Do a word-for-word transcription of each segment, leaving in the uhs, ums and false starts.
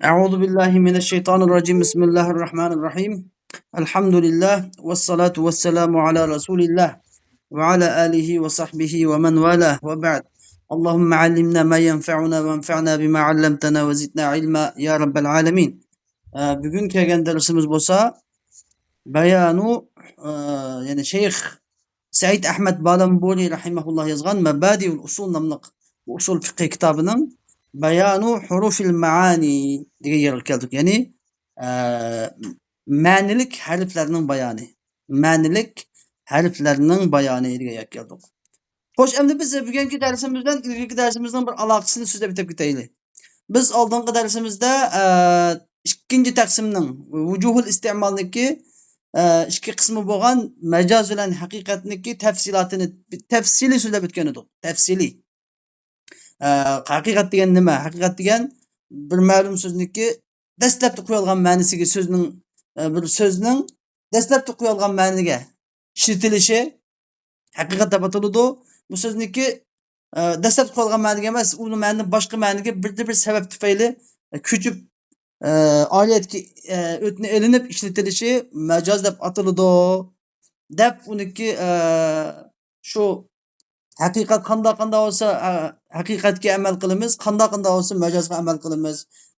أعوذ بالله من الشيطان الرجيم. بسم الله الرحمن الرحيم. الحمد لله والصلاة والسلام على رسول الله وعلى آله وصحبه ومن والاه وبعد. اللهم علمنا ما ينفعنا وانفعنا بما علمتنا وزدنا علما يا رب العالمين. ئە، بۈگۈن كەلگەن دەرسىمىز بولسا بايانۇ، ئە، يەنى شەيخ سەئىد ئەھمەد بالامبۇرى رەھىمەھۇللا يازغان مەبادىئۇل ئۇسۇل ناملىق بۇ ئۇسۇل فىقھى كىتابىنىڭ بايانۇ ھۇرۇفىل مەئانى دېگەن يەرگە كەلدۇق. يەنى، ئە، مەنىلىك ھەرپلەرنىڭ بايانى. مەنىلىك ھەرپلەرنىڭ بايانى دېگەن يەرگە كەلدۇق. خوش، ئەمدى بىز بۈگۈنكى دەرسىمىز بىلەن ئىلگىرىكى دەرسىمىزنىڭ بىر ئالاقىسىنى سۆزلەپ ئۆتۈپ كېتەيلى. بىز ئالدىنقى دەرسىمىزدە، ئە، ئىككىنچى تەقسىمنىڭ ۋۇجۇھۇل ئىستىئمالنىڭكى، ئە، ئىككى قىسمى بولغان مەجاز بىلەن ھەقىقەتنىكى تەپسىلاتىنى تەپسىلىي سۆزلەپ ئۆتكەن ئىدۇق. تەپسىلىي. ئە، ھەقىقەت دېگەن نېمە؟ ھەقىقەت دېگەن بىر مەلۇم سۆزنىڭكى دەسلەپتە قويۇلغان مەنىسىگە سۆزنىڭ، ئە، بىر سۆزنىڭ دەسلەپتە قويۇلغان مەنىگە ئىشلىتىلىشى ھەقىقەت دەپ ئاتىلىدۇ. بۇ سۆزنىڭكى، ئە، دەسلەپتە قويۇلغان مەنىگە ئەمەس، ئۇ مەنىدىن باشقا مەنىگە بىردىن بىر سەۋەب تۈپەيلى، ئە، كۆچۈپ، ئە، ئارىيەتكە، ئە، ئۆتنە ئېلىنىپ ئىشلىتىلىشى مەجاز دەپ ئاتىلىدۇ. دەپ ئۇنىڭكى، ئە، شۇ ھەقىقەت قانداق قانداق بولسا، ئە، ھەقىقەتكە ئەمەل قىلىمىز، قانداق قانداق بولسا مەجازغا ئەمەل قىلىمىز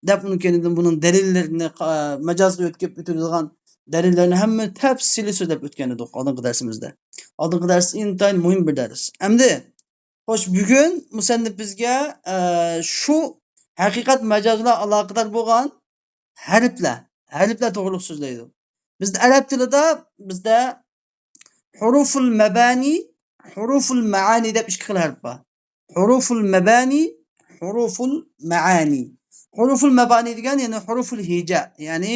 دەپ ئۇنىڭ كەينىدىن بۇنىڭ دەلىللىرىنى، ئە، مەجازغا ئۆتكۈپ ئۆتىدىغان دەلىللەرنى ھەممە تەپسىلىي سۆزلەپ ئۆتكەن ئىدۇق ئالدىنقى دەرسىمىزدە. ئالدىنقى دەرس ئىنتايىن مۇھىم بىر دەرس. ئەمدى خوش، بۈگۈن مۇسەننىپ بىزگە، ئە، شۇ ھەقىقەت مەجاز بىلەن ئالاقىدار بولغان ھەرپلەر، ھەرپلەر توغرۇلۇق سۆزلەيدۇ. بىزدە ئەرەب تىلىدا، بىزدە ھۇرۇفۇل مەبانى، ھۇرۇفۇل مەئانى دەپ ئىككى خىل ھەرپ بار. ھۇرۇفۇل مەبانى، ھۇرۇفۇل مەئانى. ھۇرۇفۇل مەبانى دېگەن، يەنى ھۇرۇفۇل ھىجا، يەنى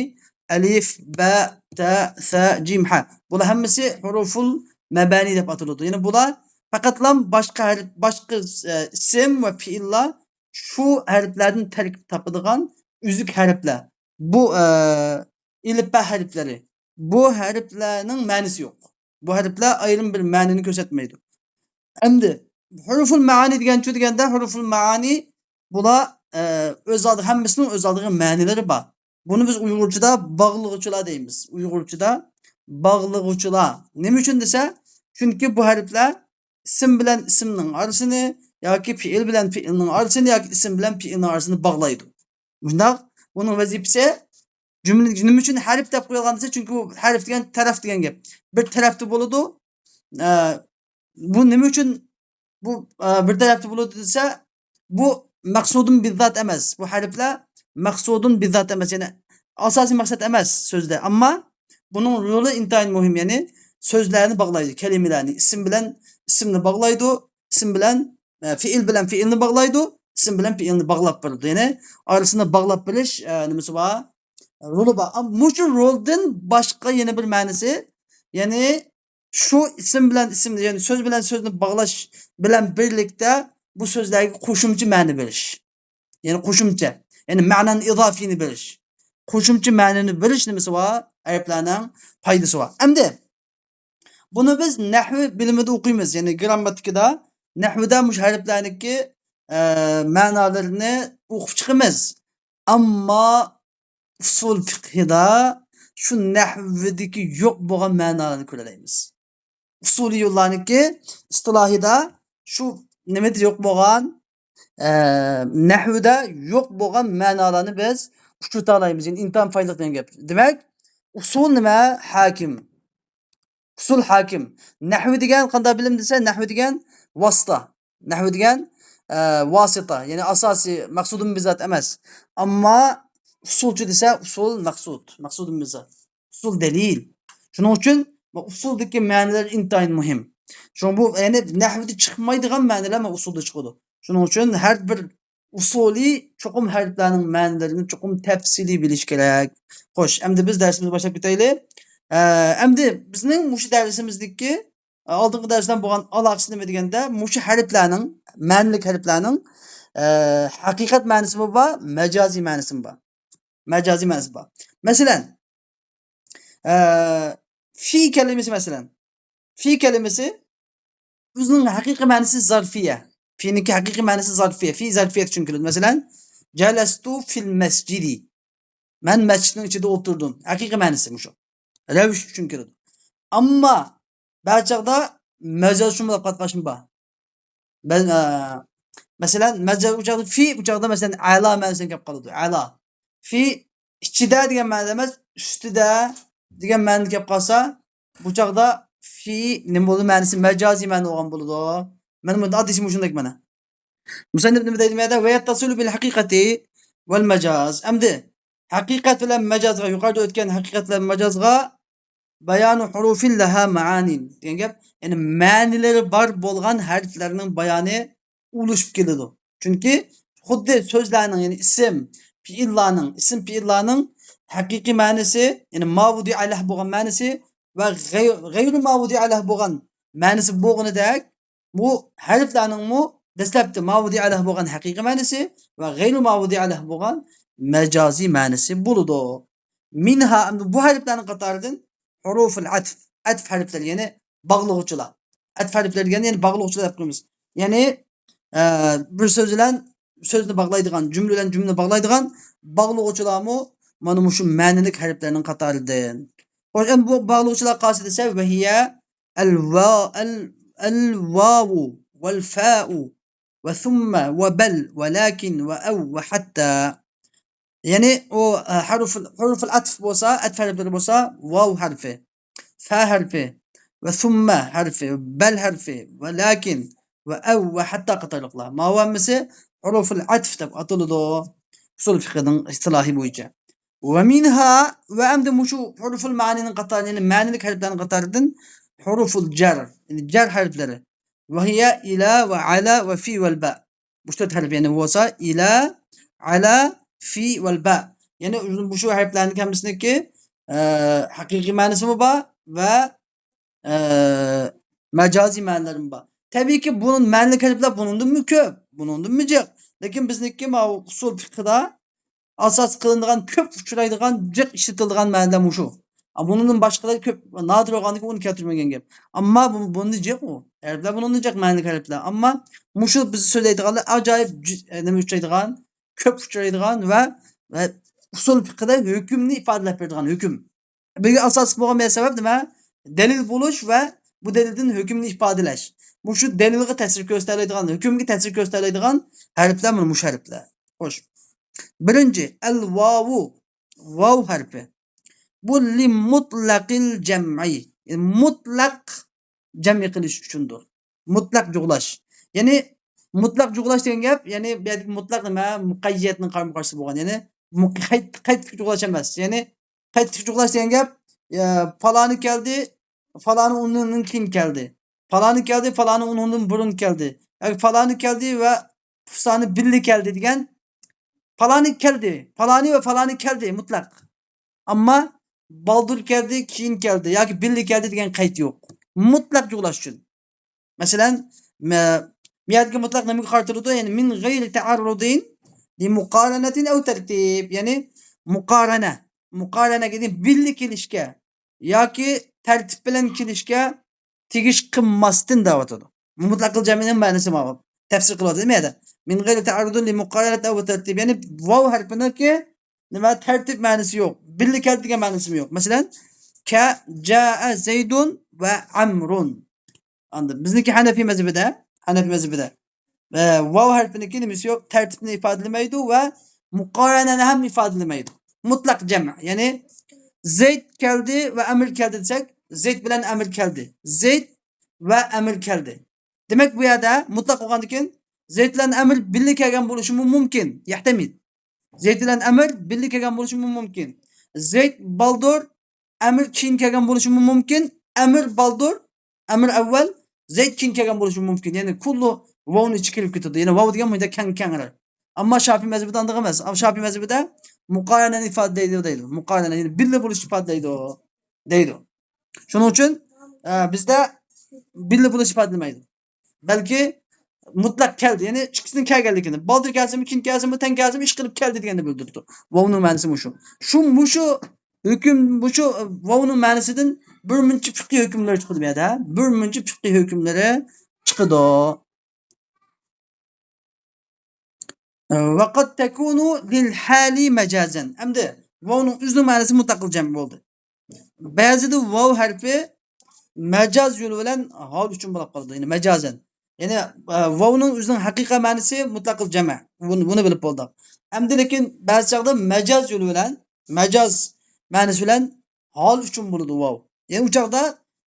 ئەلىف، بە، تە، سە، جىم، ھە. بۇلار ھەممىسى ھۇرۇفۇل مەبانى دەپ ئاتىلىدۇ. يەنى بۇلار پەقەتلا باشقا ھەرپ، باشقا، ئە، ئىسىم ۋە پېئىللار شۇ ھەرپلەردىن تەركىب تاپىدىغان ئۈزۈك ھەرپلەر. بۇ، ئە، ئېلىپبە ھەرپلىرى. بۇ ھەرپلەرنىڭ مەنىسى يوق. بۇ ھەرپلەر ئايرىم بىر مەنىنى كۆرسەتمەيدۇ. ئەمدى ھۇرۇفۇل مەئانى دېگەنچۇ دېگەندە، ھۇرۇفۇل مەئانى بۇلار، ئە، ئۆز ئالدى، ھەممىسىنىڭ ئۆز ئالدىغا مەنىلىرى بار. بۇنى بىز ئۇيغۇرچىدا باغلىغۇچىلار دەيمىز. ئۇيغۇرچىدا باغلىغۇچىلار. نېمە ئۈچۈن دېسە، چۈنكى بۇ ھەرپلەر ئىسىم بىلەن ئىسىمنىڭ ئارىسىنى ياكى پېئىل بىلەن پېئىلنىڭ ئارىسىنى ياكى ئىسىم بىلەن پېئىلنىڭ ئارىسىنى باغلايدۇ. مۇشۇنداق، بۇنىڭ ۋەزىپىسى جۈملە، نېمە ئۈچۈن ھەرپ دەپ قويۇلغان دېسە، چۈنكى بۇ ھەرپ دېگەن تەرەپ دېگەن گەپ. بىر تەرەپتە بولىدۇ. ئە، بۇ نېمە ئۈچۈن بۇ، ئە، بىر تەرەپتە بولىدۇ دېسە، بۇ مەقسۇدۇن بىززات ئەمەس. بۇ ھەرپلەر مەقسۇدۇن بىززات ئەمەس، يەنى ئاساسىي مەقسەت ئەمەس سۆزدە. ئەمما بۇنىڭ رولى ئىنتايىن مۇھىم، يەنى سۆزلەرنى باغلايدۇ، كەلىمىلەرنى، ئىسىم بىلەن ئىسىمنى باغلايدۇ، ئىسىم بىلەن، ئە، پېئىل بىلەن پېئىلنى باغلايدۇ، ئىسىم بىلەن پېئىلنى باغلاپ بېرىدۇ. يەنى ئارىسىنى باغلاپ بېرىش، ئە، نېمىسى بار؟ رولى بار. ئەم-، مۇشۇ رولدىن باشقا يەنە بىر مەنىسى، يەنى شۇ ئىسىم بىلەن ئىسىمنى، يەنى سۆز بىلەن سۆزنى باغلاش بىلەن بىرلىكتە بۇ سۆزلەرگە قوشۇمچە مەنە بېرىش. يەنى قوشۇمچە، يەنى مەنانى ئىزافىينى بېرىش. قوشۇمچە مەنىنى بېرىش نېمىسى بار؟ ھەرپلەرنىڭ پايدىسى بار. ئەمدى بۇنى بىز نەھۋى بىلىمىدە ئوقۇيمىز، يەنى گرامماتىكىدا، نەھۋىدە مۇشۇ ھەرپلەرنىڭكى، ئە، مەنالىرىنى ئوقۇپ چىقىمىز. ئەمما ئۇسۇل فىقھىدا شۇ نەھۋىدىكى يوق بولغان مەنالارنى كۆرەلەيمىز. ئۇسۇلىيۇللارنىڭكى ئىستىلاھىدا شۇ نېمىدە يوق بولغان، ئە، نەھۋىدە يوق بولغان مەنالارنى بىز ئۇچرىتالايمىز. يەنى ئىنتايىن پايدىلىق دېگەن گەپ. دېمەك، ئۇسۇل نېمە؟ ھاكىم. ئۇسۇل ھاكىم. نەھۋى دېگەن قانداق بىلىم دېسە، نەھۋى دېگەن ۋاسىتە. نەھۋى دېگەن، ئە، ۋاسىتە، يەنى ئاساسىي، مەقسۇدۇن بىززات ئەمەس. ئەمما ئۇسۇلچى دېسە، ئۇسۇل مەقسۇد، مەقسۇدۇن بىززات. ئۇسۇل دەلىل. شۇنىڭ ئۈچۈن ئۇسۇلدىكى مەنىلەر ئىنتايىن مۇھىم. شۇڭا بۇ، يەنى نەھۋىدە چىقمايدىغان مەنىلەر ئۇسۇلدا چىقىدۇ. شۇنىڭ ئۈچۈن ھەر بىر ئۇسۇلى چوقۇم ھەرپلەرنىڭ مەنىلىرىنى چوقۇم تەپسىلىي بىلىش كېرەك. خوش، ئەمدى بىز دەرسىمىزنى باشلاپ كېتەيلى. ئە، ئەمدى بىزنىڭ مۇشۇ دەرسىمىزدىكى، ئە، ئالدىنقى دەرس بىلەن بولغان ئالاقىسى نېمە دېگەندە، مۇشۇ ھەرپلەرنىڭ، مەنىلىك ھەرپلەرنىڭ، ئە، ھەقىقەت مەنىسىمۇ بار، مەجازىي مەنىسىمۇ بار. مەجازىي مەنىسى بار. مەسىلەن، ئە، في كەلىمىسى، مەسىلەن، في كەلىمىسى ئۆزىنىڭ ھەقىقىي مەنىسى زەرفىيە. فىنىڭكى ھەقىقىي مەنىسى زەرفىيە. في زەرفىيەتكە چۈشىنىپ كېلىدۇ. مەسىلەن، جەلەستۇ فىل مەسجىدى. مەن مەسچىتنىڭ ئىچىدە ئولتۇردۇم. ھەقىقىي مەنىسى مۇشۇ. رەۋىش ئۈچۈن كېلىدۇ. ئەمما بەزى چاغدا مەجاز شۇمۇ دەپ قاتقان بار. بەز-، ئە، مەسىلەن، مەجاز ئۇ چاغدا، في ئۇ چاغدا، مەسىلەن، ئەلا مەنىسىگە كېلىپ قالىدۇ. ئەلا. في ئىچىدە دېگەن مەنىدە ئەمەس، ئۈستىدە دېگەن مەنىدە كېلىپ قالسا، بۇ چاغدا في نېمە بولىدۇ؟ مەنىسى مەجازىي مەنە بولغان بولىدۇ. مەن بۇنى ئاددىيسى مۇشۇنداق مانا. مۇسەننىپ نېمە دەيدۇ بۇ يەردە؟ ويتصل بالحقيقة والمجاز. ئەمدى ھەقىقەت بىلەن مەجازغا، يۇقىرىدا ئۆتكەن ھەقىقەت بىلەن مەجازغا بيان حروف لها معان دېگەن گەپ، يەنى مەنىلىرى بار بولغان ھەرپلەرنىڭ بايانى ئۇلىشىپ كېلىدۇ. چۈنكى خۇددى سۆزلەرنىڭ، يەنى ئىسىم، پېئىللارنىڭ، ئىسىم پېئىللارنىڭ ھەقىقىي مەنىسى، يەنى ما ۋۇدىئە لەھ بولغان مەنىسى ۋە غەي-، غەيرۇ ما ۋۇدىئە لەھ بولغان مەنىسى بولغىنىدەك، بۇ ھەرپلەرنىڭمۇ دەسلەپتە ما ۋۇدىئە لەھ بولغان ھەقىقىي مەنىسى ۋە غەيرۇ ما ۋۇدىئە لەھ بولغان مەجازىي مەنىسى بولىدۇ. مىنھا، ئەمدى بۇ ھەرپلەرنىڭ قاتارىدىن ھۇرۇفۇل ئەتف، ئەتف ھەرپلىرى، يەنى باغلىغۇچىلار. ئەتف ھەرپلىرى دېگەن، يەنى باغلىغۇچىلار دەپ قويىمىز. يەنى، ئە، بىر سۆز بىلەن سۆزنى باغلايدىغان، جۈملە بىلەن جۈملىنى باغلايدىغان باغلىغۇچىلارمۇ مانا مۇشۇ مەنىلىك ھەرپلەرنىڭ قاتارىدىن. خوش، ئەمدى بۇ باغلىغۇچىلار قايسى دېسە، وهي الوا-، ال-، الواو والفاء وثم وبل ولكن وأو وحتى. يەنى ئۇ، ئە، ھەرف، ھۇرۇفۇل ئەتف بولسا، ئەتف ھەرپلىرى بولسا، ۋاۋ ھەرپى، فا ھەرپى ۋە سۇممە ھەرپى، بەل ھەرپى ۋە لەكىن ۋە ئەۋ ۋە ھەتتا قاتارلىقلار. ماۋۇ ھەممىسى ھۇرۇفۇل ئەتف دەپ ئاتىلىدۇ، ئۇسۇل فىقھىنىڭ ئىستىلاھى بويىچە. ۋە مىنھا، ۋە ئەمدى مۇشۇ ھۇرۇفۇل مەئانىنىڭ قاتارى، يەنى مەنىلىك ھەرپلەرنىڭ قاتارىدىن ھۇرۇفۇل جەر، يەنى جەر ھەرپلىرى. ۋە ھىيە ئىلە ۋە ئەلە ۋە فى ۋەل بە. مۇشۇ تۆت ھەرپ، يەنى بولسا ئىلە، ئەلە، فى ۋەل بە. يەنى مۇشۇ ھەرپلەرنىڭ ھەممىسىنىڭكى، ئە، ھەقىقىي مەنىسىمۇ بار ۋە، ئە، مەجازىي مەنىلىرىمۇ بار. تەبىئىيكى، بۇنىڭ مەنىلىك ھەرپلەر بۇنىڭدىنمۇ كۆپ، بۇنىڭدىنمۇ جىق. لېكىن بىزنىڭكى ماۋۇ ئۇسۇل فىقھىدا ئاساس قىلىنىدىغان، كۆپ ئۇچرايدىغان، جىق ئىشلىتىلىدىغان مەنىلەر مۇشۇ. ئە، بۇنىڭدىن باشقىلار كۆپ، نادىر بولغاندىكىن ئۇنى كەلتۈرمىگەن گەپ. ئەمما بۇ، بۇنى جىق ئۇ. ھەرپلەر بۇنىڭدىن جىق مەنىلىك ھەرپلەر. ئەمما مۇشۇ بىز سۆزلەيدىغانلار ئاجايىپ جۈ-، ئە، نېمە ئۇچرايدىغان، كۆپ ئۇچرايدىغان ۋە، ۋە ئۇسۇل فىقھىدا ھۆكۈمنى ئىپادىلەپ بېرىدىغان ھۆكۈم. بۇنىڭغا ئاساسلىق بولغان بىر سەۋەب نېمە؟ دەلىل بولۇش ۋە بۇ دەلىلدىن ھۆكۈمنى ئىپادىلەش. مۇشۇ دەلىلغا تەسىر كۆرسىتەلەيدىغان، ھۆكۈمگە تەسىر كۆرسىتەلەيدىغان ھەرپلەر مانا مۇشۇ ھەرپلەر. خوش. بىرىنچى، ئەل ۋاۋۇ، ۋاۋ ھەرپى. بۇ لىمۇتلەقىل جەمئى، يەنى مۇتلەق جەمئىي قىلىش ئۈچۈندۇر. مۇتلەق جۇغلاش. يەنى مۇتلەق جۇغلاش دېگەن گەپ، يەنى بۇ يەردىكى مۇتلەق نېمە؟ مۇقەييەتنىڭ قارىمۇ قارشىسى بولغان. يەنى مۇ-، قەيت-، قەيتلىك جۇغلاش ئەمەس. يەنى قەيتلىك جۇغلاش دېگەن گەپ، يا، پالانى كەلدى، پالانى ئۇنىڭدىن كېيىن كەلدى. پالانى كەلدى، پالانى ئۇنىڭدىن بۇرۇن كەلدى. ياكى پالانى كەلدى ۋە پۇسانى بىللە كەلدى دېگەن. پالانى كەلدى، پالانى ۋە پالانى كەلدى مۇتلەق. ئەمما بالدۇر كەلدى، كېيىن كەلدى ياكى بىللە كەلدى دېگەن قەيت يوق. مۇتلەق جۇغلاش ئۈچۈن. مەسىلەن، مە-، بۇ يەردىكى مۇتلەق نېمىگە قارىتىلىدۇ؟ يەنى من غەيرى تەئەررۇدىن لىمۇقارەنەتىن ئەۋ تەرتىب. يەنى مۇقارەنە. مۇقارەنە دېگەن بىللە كېلىشكە ياكى تەرتىپ بىلەن كېلىشكە تېگىش قىلماستىن دەۋاتىدۇ. مۇتلەقىل جەمئىنىڭ مەنىسى ماۋۇ. تەپسىر قىلىۋاتىدۇ نېمە يەردە؟ من غەيرى تەئەررۇدىن لىمۇقارەنەتىن ئەۋ تەرتىب. يەنى ۋاۋ ھەرپىنىڭكى نېمە، تەرتىپ مەنىسى يوق. بىللە كەلدى دېگەن مەنىسىمۇ يوق. مەسىلەن، كە، جائە زەيدۇن ۋە ئەمرۇن. ئاندىن بىزنىڭكى ھەنەفىي مەزھىپىدە، ھەنەفىي مەزھىپىدە، ئە، ۋاۋ ھەرپىنىڭكى نېمىسى يوق، تەرتىپنى ئىپادىلىمەيدۇ ۋە مۇقارەنەنى ھەم ئىپادىلىمەيدۇ. مۇتلەق جەمئ، يەنى زەيد كەلدى ۋە ئەمر كەلدى دېسەك، زەيد بىلەن ئەمر كەلدى. زەيد ۋە ئەمر كەلدى. دېمەك، بۇ يەردە مۇتلەق بولغاندىكىن، زەيد بىلەن ئەمر بىللە كەلگەن بولۇشىمۇ مۇمكىن. يەھتەمىل. زەيد بىلەن ئەمر بىللە كەلگەن بولۇشىمۇ مۇمكىن. زەيد بالدۇر، ئەمر كېيىن كەلگەن بولۇشىمۇ مۇمكىن. ئەمر بالدۇر، ئەمر ئەۋۋەل، زەيد كېيىن كەلگەن بولۇشىمۇ مۇمكىن. يەنى كۇللۇ ۋاۋنىڭ ئىچىگە كىرىپ كېتىدۇ. يەنى ۋاۋ دېگەن بۇنداق كەڭ، كەڭرەك. ئەمما شافىي مەزھىپىدە ئانداق ئەمەس. ئەمما شافىي مەزھىپىدە مۇقارەنەنى ئىپادىلەيدۇ دەيدۇ. مۇقارەنە، يەنى بىللە بولۇشنى ئىپادىلەيدۇ دەيدۇ. شۇنىڭ ئۈچۈن، ئە، بىزدە بىللە بولۇش ئىپادىلىمەيدۇ. بەلكى مۇتلەق كەلدى، يەنى ئىككىسىنىڭ كەلگەنلىكىنى، بالدۇر كەلسىمۇ، كېيىن كەلسىمۇ، تەڭ كەلسىمۇ، ئىشقىلىپ كەلدى دېگەننى بىلدۈرىدۇ. ۋاۋنىڭ مەنىسى مۇشۇ. شۇ، مۇشۇ ھۆكۈم، مۇشۇ ۋاۋنىڭ مەنىسىدىن بىر مۇنچە فىقھىي ھۆكۈملەر چىقىدۇ بۇ يەردە. بىر مۇنچە فىقھىي ھۆكۈملىرى چىقىدۇ. ۋەقەد تەكۇنۇ لىل ھالى مەجازەن. ئەمدى ۋاۋنىڭ ئۆزىنىڭ مەنىسى مۇتلەقىل جەم بولدى. بەزىدە ۋاۋ ھەرپى مەجاز يولى بىلەن ھال ئۈچۈن بولاپ قالىدۇ، يەنى مەجازەن. يەنى، ئە، ۋاۋنىڭ ئۆزىنىڭ ھەقىقەت مەنىسى مۇتلەقىل جەمە. بۇنى، بۇنى بىلىپ بولدۇق. ئەمدى لېكىن بەزى چاغدا مەجاز يولى بىلەن، مەجاز مەنىسى بىلەن ھال ئۈچۈن بولىدۇ ۋاۋ. يەنى ئۇ چاغدا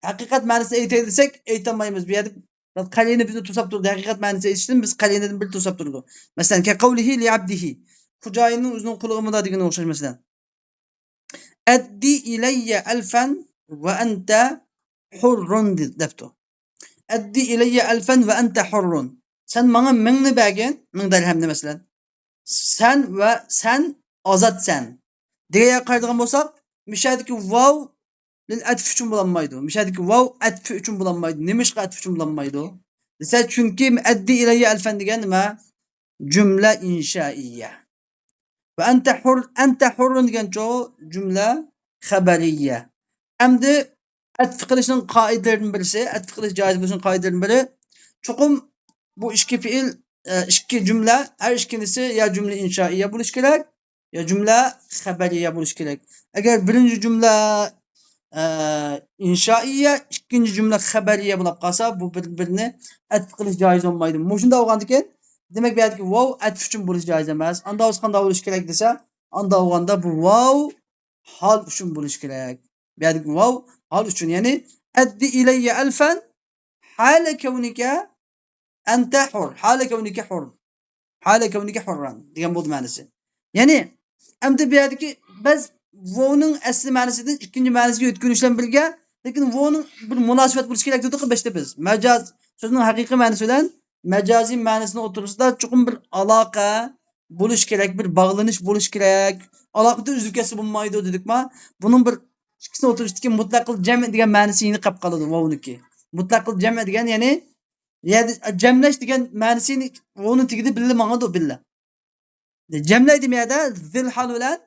ھەقىقەت مەنىسىنى ئېيتاي دېسەك، ئېيتالمايمىز. بۇ يەردە قەرىنە بىزنى توساپ تۇرىدۇ. ھەقىقەت مەنىسىنى ئېيتىشتىن بىز قەرىنىدىن بىر توساپ تۇرىدۇ. مەسىلەن، كەقەۋلىھى لىئەبدىھى. خوجايىننىڭ ئۆزىنىڭ قۇلىغا مۇنداق دېگىنىگە ئوخشاش، مەسىلەن. ئەددى ئىلەييە ئەلفەن ۋە ئەنتە ھۇررۇن دەپتۇ. ئەددى ئىلەييە ئەلفەن ۋە ئەنتە ھۇررۇن. سەن ماڭا مىڭنى بەرگىن، مىڭ دەرھەمنى مەسىلەن. سەن ۋە سەن ئازادسەن. دېگەن يەرگە قارايدىغان بولساق، مىشەدىكى ۋاۋ لىل ئەتف ئۈچۈن بولالمايدۇ. مىشەدىكى ۋاۋ ئەتف ئۈچۈن بولالمايدۇ. نېمىشقا ئەتف ئۈچۈن بولالمايدۇ دېسە، چۈنكى ئەددى ئىلەييە ئەلفەن دېگەن نېمە؟ جۈملە ئىنشائىيە. ۋە ئەنتە ھۇر، ئەنتە ھۇررۇن دېگەنچۇ جۈملە خەبەرىيە. ئەمدى ئەتف قىلىشنىڭ قائىدىلىرىدىن بىرسى، ئەتف قىلىش جائىز بولۇشنىڭ قائىدىلىرىدىن بىرى، چوقۇم بۇ ئىككى پېئىل، ئە، ئىككى جۈملە، ھەر ئىككىلىسى يا جۈملە ئىنشائىيە بولۇشى كېرەك، يا جۈملە خەبەرىيە بولۇشى كېرەك. ئەگەر بىرىنچى جۈملە، ئە، ئىنشائىيە، ئىككىنچى جۈملە خەبەرىيە بولاپ قالسا، بۇ بىر-، بىرىنى ئەتف قىلىش جائىز بولمايدۇ. مۇشۇنداق بولغاندىكىن، دېمەك، بۇ يەردىكى ۋاۋ ئەتف ئۈچۈن بولۇشى جائىز ئەمەس. ئاندا بولسا قانداق بولۇشى كېرەك دېسە، ئاندا بولغاندا بۇ ۋاۋ ھال ئۈچۈن بولۇشى كېرەك. بۇ يەردىكى ۋاۋ ھال ئۈچۈن، يەنى ئەددى ئىلەييە ئەلفەن ھالە كەۋنىكە ئەنتە ھۇر، ھالە كەۋنىكە ھۇر، ھالە كەۋنىكە ھۇرران دېگەن بولدى مەنىسى. يەنى ئەمدى بۇ يەردىكى بەز ۋاۋنىڭ ئەسلى مەنىسىدىن ئىككىنچى مەنىسىگە يۆتكىلىش بىلەن بىرگە، لېكىن ۋاۋنىڭ بىر مۇناسىۋەت بولۇشى كېرەك دېدۇققۇ بېشىدا بىز. مەجاز سۆزىنىڭ ھەقىقىي مەنىسى بىلەن مەجازىي مەنىسىنىڭ ئوتتۇرىسىدا چوقۇم بىر ئالاقە بولۇش كېرەك، بىر باغلىنىش بولۇش كېرەك. ئالاقىدىن ئۈزۈلۈپ كەتسە بولمايدۇ دېدۇقما؟ بۇنىڭ بىر ئىككىسىنىڭ ئوتتۇرىسىدىكى مۇتلەقىل جەم دېگەن مەنىسى يەنە قېلىپ قالىدۇ ۋاۋنىڭكى. مۇتلەقىل جەم دېگەن، يەنى يەردە جەملەش دېگەن مەنىسىنى ۋاۋنىڭ تېگىدە بىللە ماڭىدۇ، بىللە. جەملەيدۇ بۇ يەردە زىل ھال بىلەن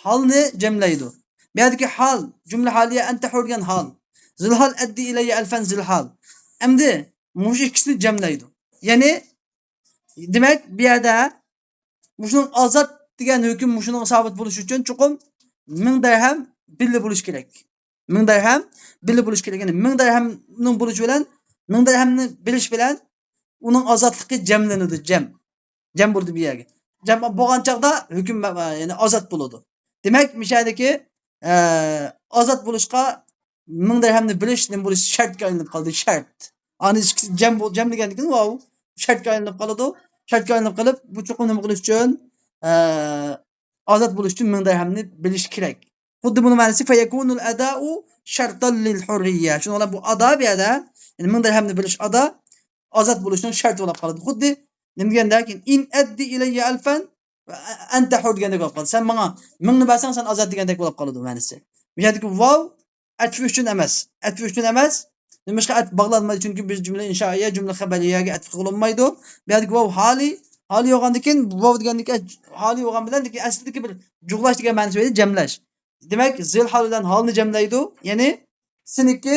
ھالنى جەملەيدۇ. بۇ يەردىكى ھال، جۈملە ھالىيە، ئەنتە ھۇر دېگەن ھال. زىل ھال ئەددى ئىلەييە ئەلفەن زىل ھال. ئەمدى مۇشۇ ئىككىسىنى جەملەيدۇ. يەنى، دېمەك، بۇ يەردە مۇشۇنىڭ ئازاد دېگەن ھۆكۈم مۇشۇنىڭغا سابىت بولۇش ئۈچۈن چوقۇم مىڭ دەرھەم بىللە بولۇش كېرەك. مىڭ دەرھەم بىللە بولۇش كېرەك. يەنى مىڭ دەرھەمنىڭ بولۇشى بىلەن، مىڭ دەرھەمنى بىلىش بىلەن ئۇنىڭ ئازادلىقى جەملىنىدۇ، جەم. جەم بولىدۇ بۇ يەرگە. جەم بولغان چاغدا ھۆكۈم، يەنى ئازاد بولىدۇ. دېمەك، مۇشۇ يەردىكى، ئە، ئازاد بولۇشقا مىڭ دەرھەمنى بېرىش نېمە بولۇش شەرتكە ئايلىنىپ قالدى، شەرت. ئانى ئىككىسى جەم بول-، جەملىگەندىن كېيىن ۋاۋ شەرتكە ئايلىنىپ قالىدۇ. شەرتكە ئايلىنىپ قېلىپ، بۇ چوقۇم نېمە قىلىش ئۈچۈن؟ ئە، ئازاد بولۇش ئۈچۈن مىڭ دەرھەمنى بېرىش كېرەك. خۇددى بۇنىڭ مەنىسى فەيەكۇنۇل ئەدائۇ شەرتان لىل ھۇررىيە. شۇنىڭ بىلەن بۇ ئادا بۇ يەردە، يەنى مىڭ دەرھەمنى بېرىش ئادا ئازاد بولۇشنىڭ شەرتى بولۇپ قالىدۇ. خۇددى نېمە دېگەندەك، ئىن ئەددى ئىلەييە ئەلفەن ۋە ئەنتە ھۇر دېگەندەك بولۇپ قالىدۇ. سەن ماڭا مىڭنى بەرسەڭ، سەن ئازاد دېگەندەك بولۇپ قالىدۇ مەنىسى. بۇ يەردىكى ۋاۋ ئەتفى ئۈچۈن ئەمەس. ئەتفى ئۈچۈن ئەمەس. نېمىشقا ئەتف باغلانمايدۇ؟ چۈنكى بىز جۈملە ئىنشائىيە، جۈملە خەبەرىيەگە ئەتف قىلىنمايدۇ. بۇ يەردىكى ۋاۋ ھالى، ھالى بولغاندىن كېيىن، ۋاۋ دېگەندىكى ھالى بولغان بىلەن، لېكىن ئەسلىدىكى بىر جۇغلاش دېگەن مەنىسى بەردى، جەملەش. دېمەك، زىل ھال بىلەن ھالنى جەملەيدۇ. يەنى سېنىڭكى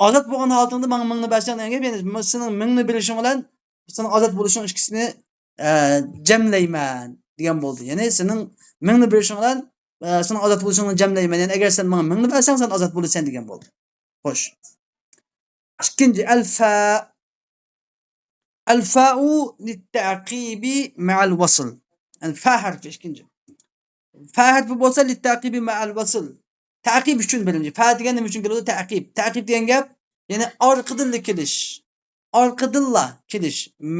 ئازاد بولغان ھالىتىڭدە ماڭا مىڭنى بەرسەڭ دېگەن گەپ، يەنى سېنىڭ مىڭنى بېرىشىڭ بىلەن سېنىڭ ئازاد بولۇشۇڭ ئىككىسىنى، ئە، جەملەيمەن دېگەن بولدى. يەنى سېنىڭ مىڭنى بېرىشىڭ بىلەن، ئە، سېنىڭ ئازاد بولۇشۇڭنى جەملەيمەن. يەنى ئەگەر سەن ماڭا مىڭنى بەرسەڭ، سەن ئازاد بولىسەن دېگەن بولدى. خوش. ئىككىنچى، ئەلفا. ئەلفاءۇ لىتتەقىبى مەئەل ۋەسل. يەنى فا ھەرپى ئىككىنچى. فا ھەرپى بولسا لىتتەقىبى مەئەل ۋەسل. تەقىب ئۈچۈن بىرىنچى. فا دېگەن نېمە ئۈچۈن كېلىدۇ؟ تەقىب. تەقىب دېگەن گەپ، يەنى ئارقىدىنلا كېلىش. ئارقىدىنلا كېلىش.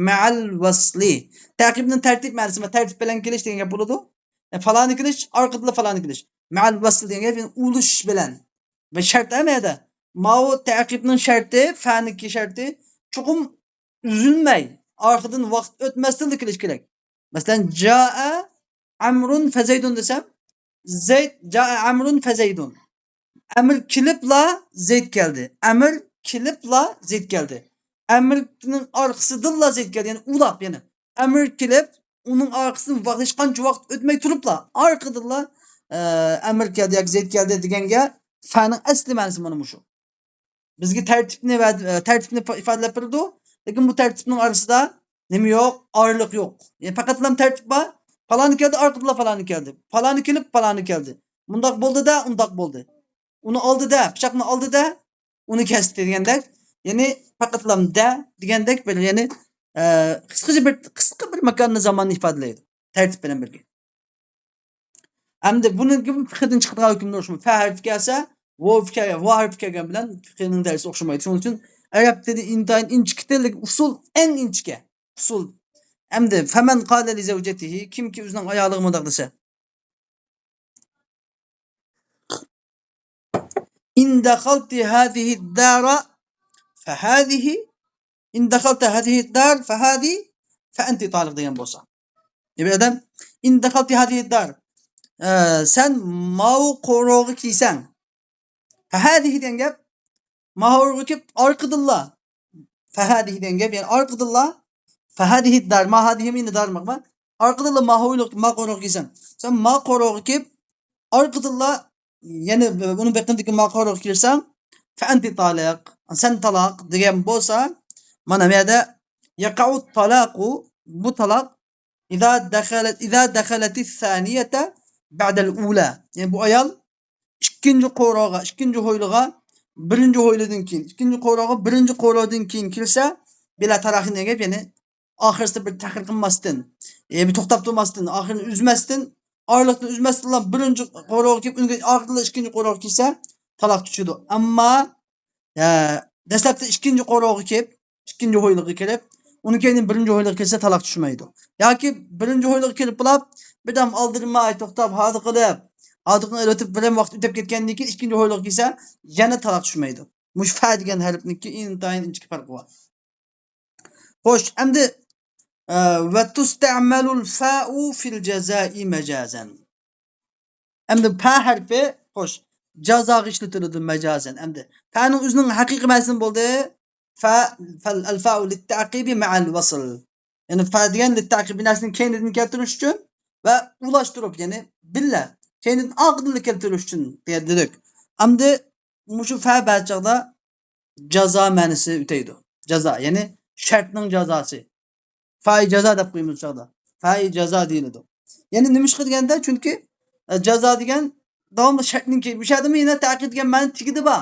مەئەل ۋەسلى. تەقىبنىڭ تەرتىپ مەنىسى، تەرتىپ بىلەن كېلىش دېگەن گەپ بولىدۇ. يەنى پالانى كېلىش، ئارقىدىنلا پالانى كېلىش. مەئەل ۋەسل دېگەن گەپ، يەنى ئۇلىشىش بىلەن. ۋە شەرت ھەم يەردە. ماۋۇ تەقىبنىڭ شەرتى، فانىكى شەرتى، چوقۇم ئۈزۈلمەي، ئارقىدىن ۋاقىت ئۆتمەستىنلا كېلىش كېرەك. مەسىلەن، جائە ئەمرۇن فەزەيدۇن دېسەم، زەيد، جائە ئەمرۇن فەزەيدۇن. ئەمىر كېلىپلا زەيد كەلدى. ئەمىر كېلىپلا زەيد كەلدى. ئەمىرنىڭ ئارقىسىدىنلا زەيد كەلدى. يەنى ئۇلاپ، يەنى ئەمىر كېلىپ، ئۇنىڭ ئارقىسىدىن ۋاق-، ھېچقانچە ۋاقىت ئۆتمەي تۇرۇپلا، ئارقىدىنلا، ئە، ئەمىر كەلدى ياكى زەيد كەلدى دېگەنگە فەنىڭ ئەسلى مەنىسى مانا مۇشۇ. بىزگە تەرتىپنى ۋە، ئە، تەرتىپنى ئىپا-، ئىپادىلەپ بېرىدۇ. لېكىن بۇ تەرتىپنىڭ ئارىسىدا نېمە يوق؟ ئارىلىق يوق. يەنى پەقەتلا تەرتىپ بار، پالانى كەلدى، ئارقىدىنلا پالانى كەلدى. پالانى كېلىپ، پالانى كەلدى. مۇنداق بولدى-دە، ئۇنداق بولدى. ئۇنى ئالدى-دە، پىچاقنى ئالدى-دە، ئۇنى كەستى دېگەندەك. يەنى پەقەتلا دە دېگەندەك بىر، يەنى، ئە، قىسقىچە بىر، قىسقا بىر ماكاننى، زاماننى ئىپادىلەيدۇ. تەرتىپ بىلەن بىرگە. ئەمدى بۇنىڭ فىقھىدىن چىقىدىغان ھۆكۈملەر شۇ. فە ھەرپى كەلسە، ۋاۋ كەلگەن، ۋا ھەرپى كەلگەن بىلەن فىقھنىڭ دەرسى ئوخشىمايدۇ. شۇنىڭ ئۈچۈن ئەرەب تىلى ئىنتايىن ئىنچىكە تىل، ئۇسۇل ئەڭ ئىنچىكە. ئۇسۇل. ئەمدى فەمەن قالە لىزەۋجەتىھى، كىمكى ئۆزىنىڭ ئايالىغا مۇنداق دېسە، ئىن دەخەلتى ھازىھى دارا فەھازىھى، ئىن دەخەلتە ھازىھى دار فەھازىھى فەئەنتى تالىق دېگەن بولسا. بىر ئادەم، ئىن دەخەلتى ھازىھى دار، ئە، سەن ماۋۇ قورۇغا كىرسەڭ، فەھازىھى دېگەن گەپ، ماۋۇ قورۇغا كىرىپ ئارقىدىنلا، فەھازىھى دېگەن گەپ، يەنى ئارقىدىنلا، فەھازىھى دار، ما ھازىھى مىنى دار ماقما، ئارقىدىنلا ماۋۇ، ما قورۇغا كىرسەڭ، سەن ما قورۇغا كىرىپ ئارقىدىنلا يەنە ئۇنىڭ بېقىندىكى ما قورۇغا كىرسەڭ، فەئەنتى تالىق، سەن تالاق دېگەن بولسا، مانا بۇ يەردە يەقەئۇ تالاقۇ، بۇ تالاق، ئىزا دەخەلەت، ئىزا دەخەلەتى سانىيەتە بەدەل ئۇلا. يەنى بۇ ئايال ئىككىنچى قورۇغا، ئىككىنچى ھويلىغا، بىرىنچى ھويلىدىن كېيىن، ئىككىنچى قورۇغا، بىرىنچى قورۇدىن كېيىن كىرسە، بىلا تاراخىن دېگەن گەپ، يەنى ئاخىرسىدا بىر تەخىر قىلماستىن، ئە، بىر توختاپ تۇرماستىن، ئاخىرىنى ئۈزمەستىن، ئارىلىقنى ئۈزمەستىنلا بىرىنچى قورۇغا كىرىپ، ئۇنىڭ ئارقىدىنلا ئىككىنچى قورۇغا كىرسە، تالاق چۈشىدۇ. ئەمما، ئە، دەسلەپتە ئىككىنچى قورۇغا كىرىپ، ئىككىنچى ھويلىغا كىرىپ، ئۇنىڭ كەينىدىن بىرىنچى ھويلىغا كىرسە، تالاق چۈشمەيدۇ. ياكى بىرىنچى ھويلىغا كىرىپلا، بىردەم ئالدىرىماي، توختاپ، ھازا قىلىپ، ھازا قىلىپ ئېلىۋېتىپ، بىرەم ۋاقىت ئۆتۈپ كەتكەندىن كېيىن ئىككىنچى ھويلىغا كىرسە، يەنە تالاق چۈشمەيدۇ. مۇشۇ فە دېگەن ھەرپنىڭكى ئىنتايىن ئىنچىكە پەرقى بار. خوش، ئەمدى، ئە، ۋە تۇستەمەلۇل فەئۇ فىل جەزائى مەجازەن. ئەمدى پە ھەرپى، خوش، جازاغا ئىشلىتىلىدۇ مەجازەن. ئەمدى پەنىڭ ئۆزىنىڭ ھەقىقىي مەنىسى نېمە بولدى؟ فە، فەل، ئەل فەئۇ لىتتەقىبى مەئەل ۋەسل. يەنى فە دېگەن لىتتەقىب، بىر نەرسىنى كەينىدىن كەلتۈرۈش ئۈچۈن ۋە ئۇلاشتۇرۇپ، يەنى بىللە، كەينىدىن ئارقىدىنلا كەلتۈرۈش ئۈچۈن دېگەن دېدۇق. ئەمدى مۇشۇ فە بەزى چاغدا جازا مەنىسى ئۆتەيدۇ. جازا، يەنى شەرتنىڭ جازاسى. فەئى جازا دەپ قويىمىز بۇ چاغدا. فەئى جازا دېيىلىدۇ. يەنى نېمىشقا دېگەندە، چۈنكى، ئە، جازا دېگەن داۋاملىق شەرتنىڭ كەينى. بۇ يەردىمۇ يەنە تەقىب دېگەن مەنە تېگىدى بار.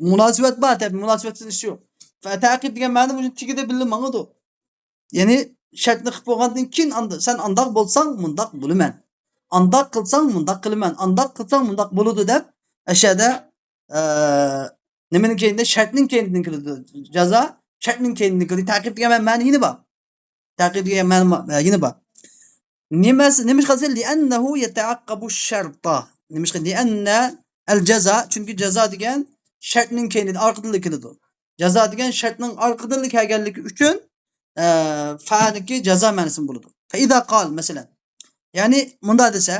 مۇناسىۋەت بار، تەبىئىي، مۇناسىۋەتسىز ئىش يوق. فە تەقىب دېگەن مەنە بۇ تېگىدە بىللە ماڭىدۇ. يەنى شەرتنى قىلىپ بولغاندىن كېيىن ئاندا-، سەن ئانداق بولساڭ، مۇنداق بولىمەن. ئانداق قىلساڭ، مۇنداق قىلىمەن. ئانداق قىلساڭ، مۇنداق بولىدۇ دەپ، ئەشەدە، ئە، نېمىنىڭ كەينىدە؟ شەرتنىڭ كەينىدىن كېلىدۇ. جازا شەرتنىڭ كەينىدىن كېلىدۇ. تەقىب دېگەن مەنە يەنە بار. تەقىب دېگەن مەنە، ئە، يەنە بار. نېمىشقا دېسە، لىئەننەھۇ يەتەئەققەبۇ شەرتا. نېمىشقا؟ لىئەننە ئەل جازا، چۈنكى جازا دېگەن شەرتنىڭ كەينىدىن، ئارقىدىنلا كېلىدۇ. جازا دېگەن شەرتنىڭ ئارقىدىنلا كەلگەنلىكى ئۈچۈن، ئە، فەنىكى جازا مەنىسىنى بولىدۇ. فەئىزا قال، مەسىلەن. يەنى مۇنداق دېسە،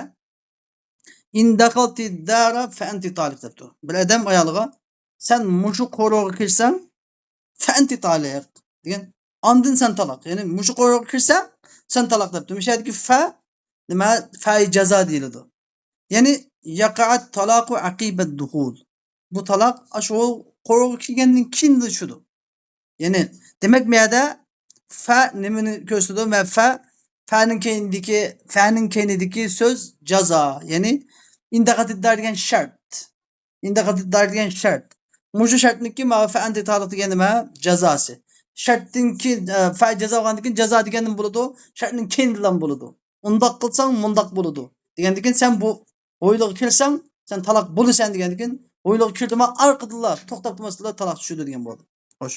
ئىن دەخەلتى دارا فەئەنتى تالىق دەپتۇ. بىر ئادەم ئايالىغا، سەن مۇشۇ قورۇغا كىرسەڭ، فەئەنتى تالىق دېگەن، ئاندىن سەن تالاق. يەنى مۇشۇ قورۇغا كىرسەڭ، سەن تالاق دەپتۇ. مۇشۇ يەردىكى فە، نېمە؟ فەئى جازا دېيىلىدۇ. يەنى يەقەئەت تالاقۇ ئەقىبەت دۇخۇل. بۇ تالاق ئاشۇ قورۇغا كىرگەندىن كېيىنلا چۈشىدۇ. يەنى، دېمەك، بۇ يەردە فە نېمىنى كۆرسىتىدۇ؟ مە-، فە، فەنىڭ كەينىدىكى، فەنىڭ كەينىدىكى سۆز جازا. يەنى، ئىن دەخەلتى دار دېگەن شەرت. ئىن دەخەلتى دار دېگەن شەرت. مۇشۇ شەرتنىڭكى ماۋۇ فەئەنتى تالىق دېگەن نېمە؟ جازاسى. شەرتتىن كېيىن، ئە، فە جازا بولغاندىن كېيىن جازا دېگەن نېمە بولىدۇ؟ شەرتنىڭ كەينىدىلا بولىدۇ. ئۇنداق قىلساڭ، مۇنداق بولىدۇ. دېگەندىن كېيىن سەن بۇ ھويلىغا كىرسەڭ، سەن تالاق بولىسەن دېگەندىن كېيىن، ھويلىغا كىردىما ئارقىدىنلا توختاپ تۇرماستىنلا تالاق چۈشىدۇ دېگەن بولدى. خوش.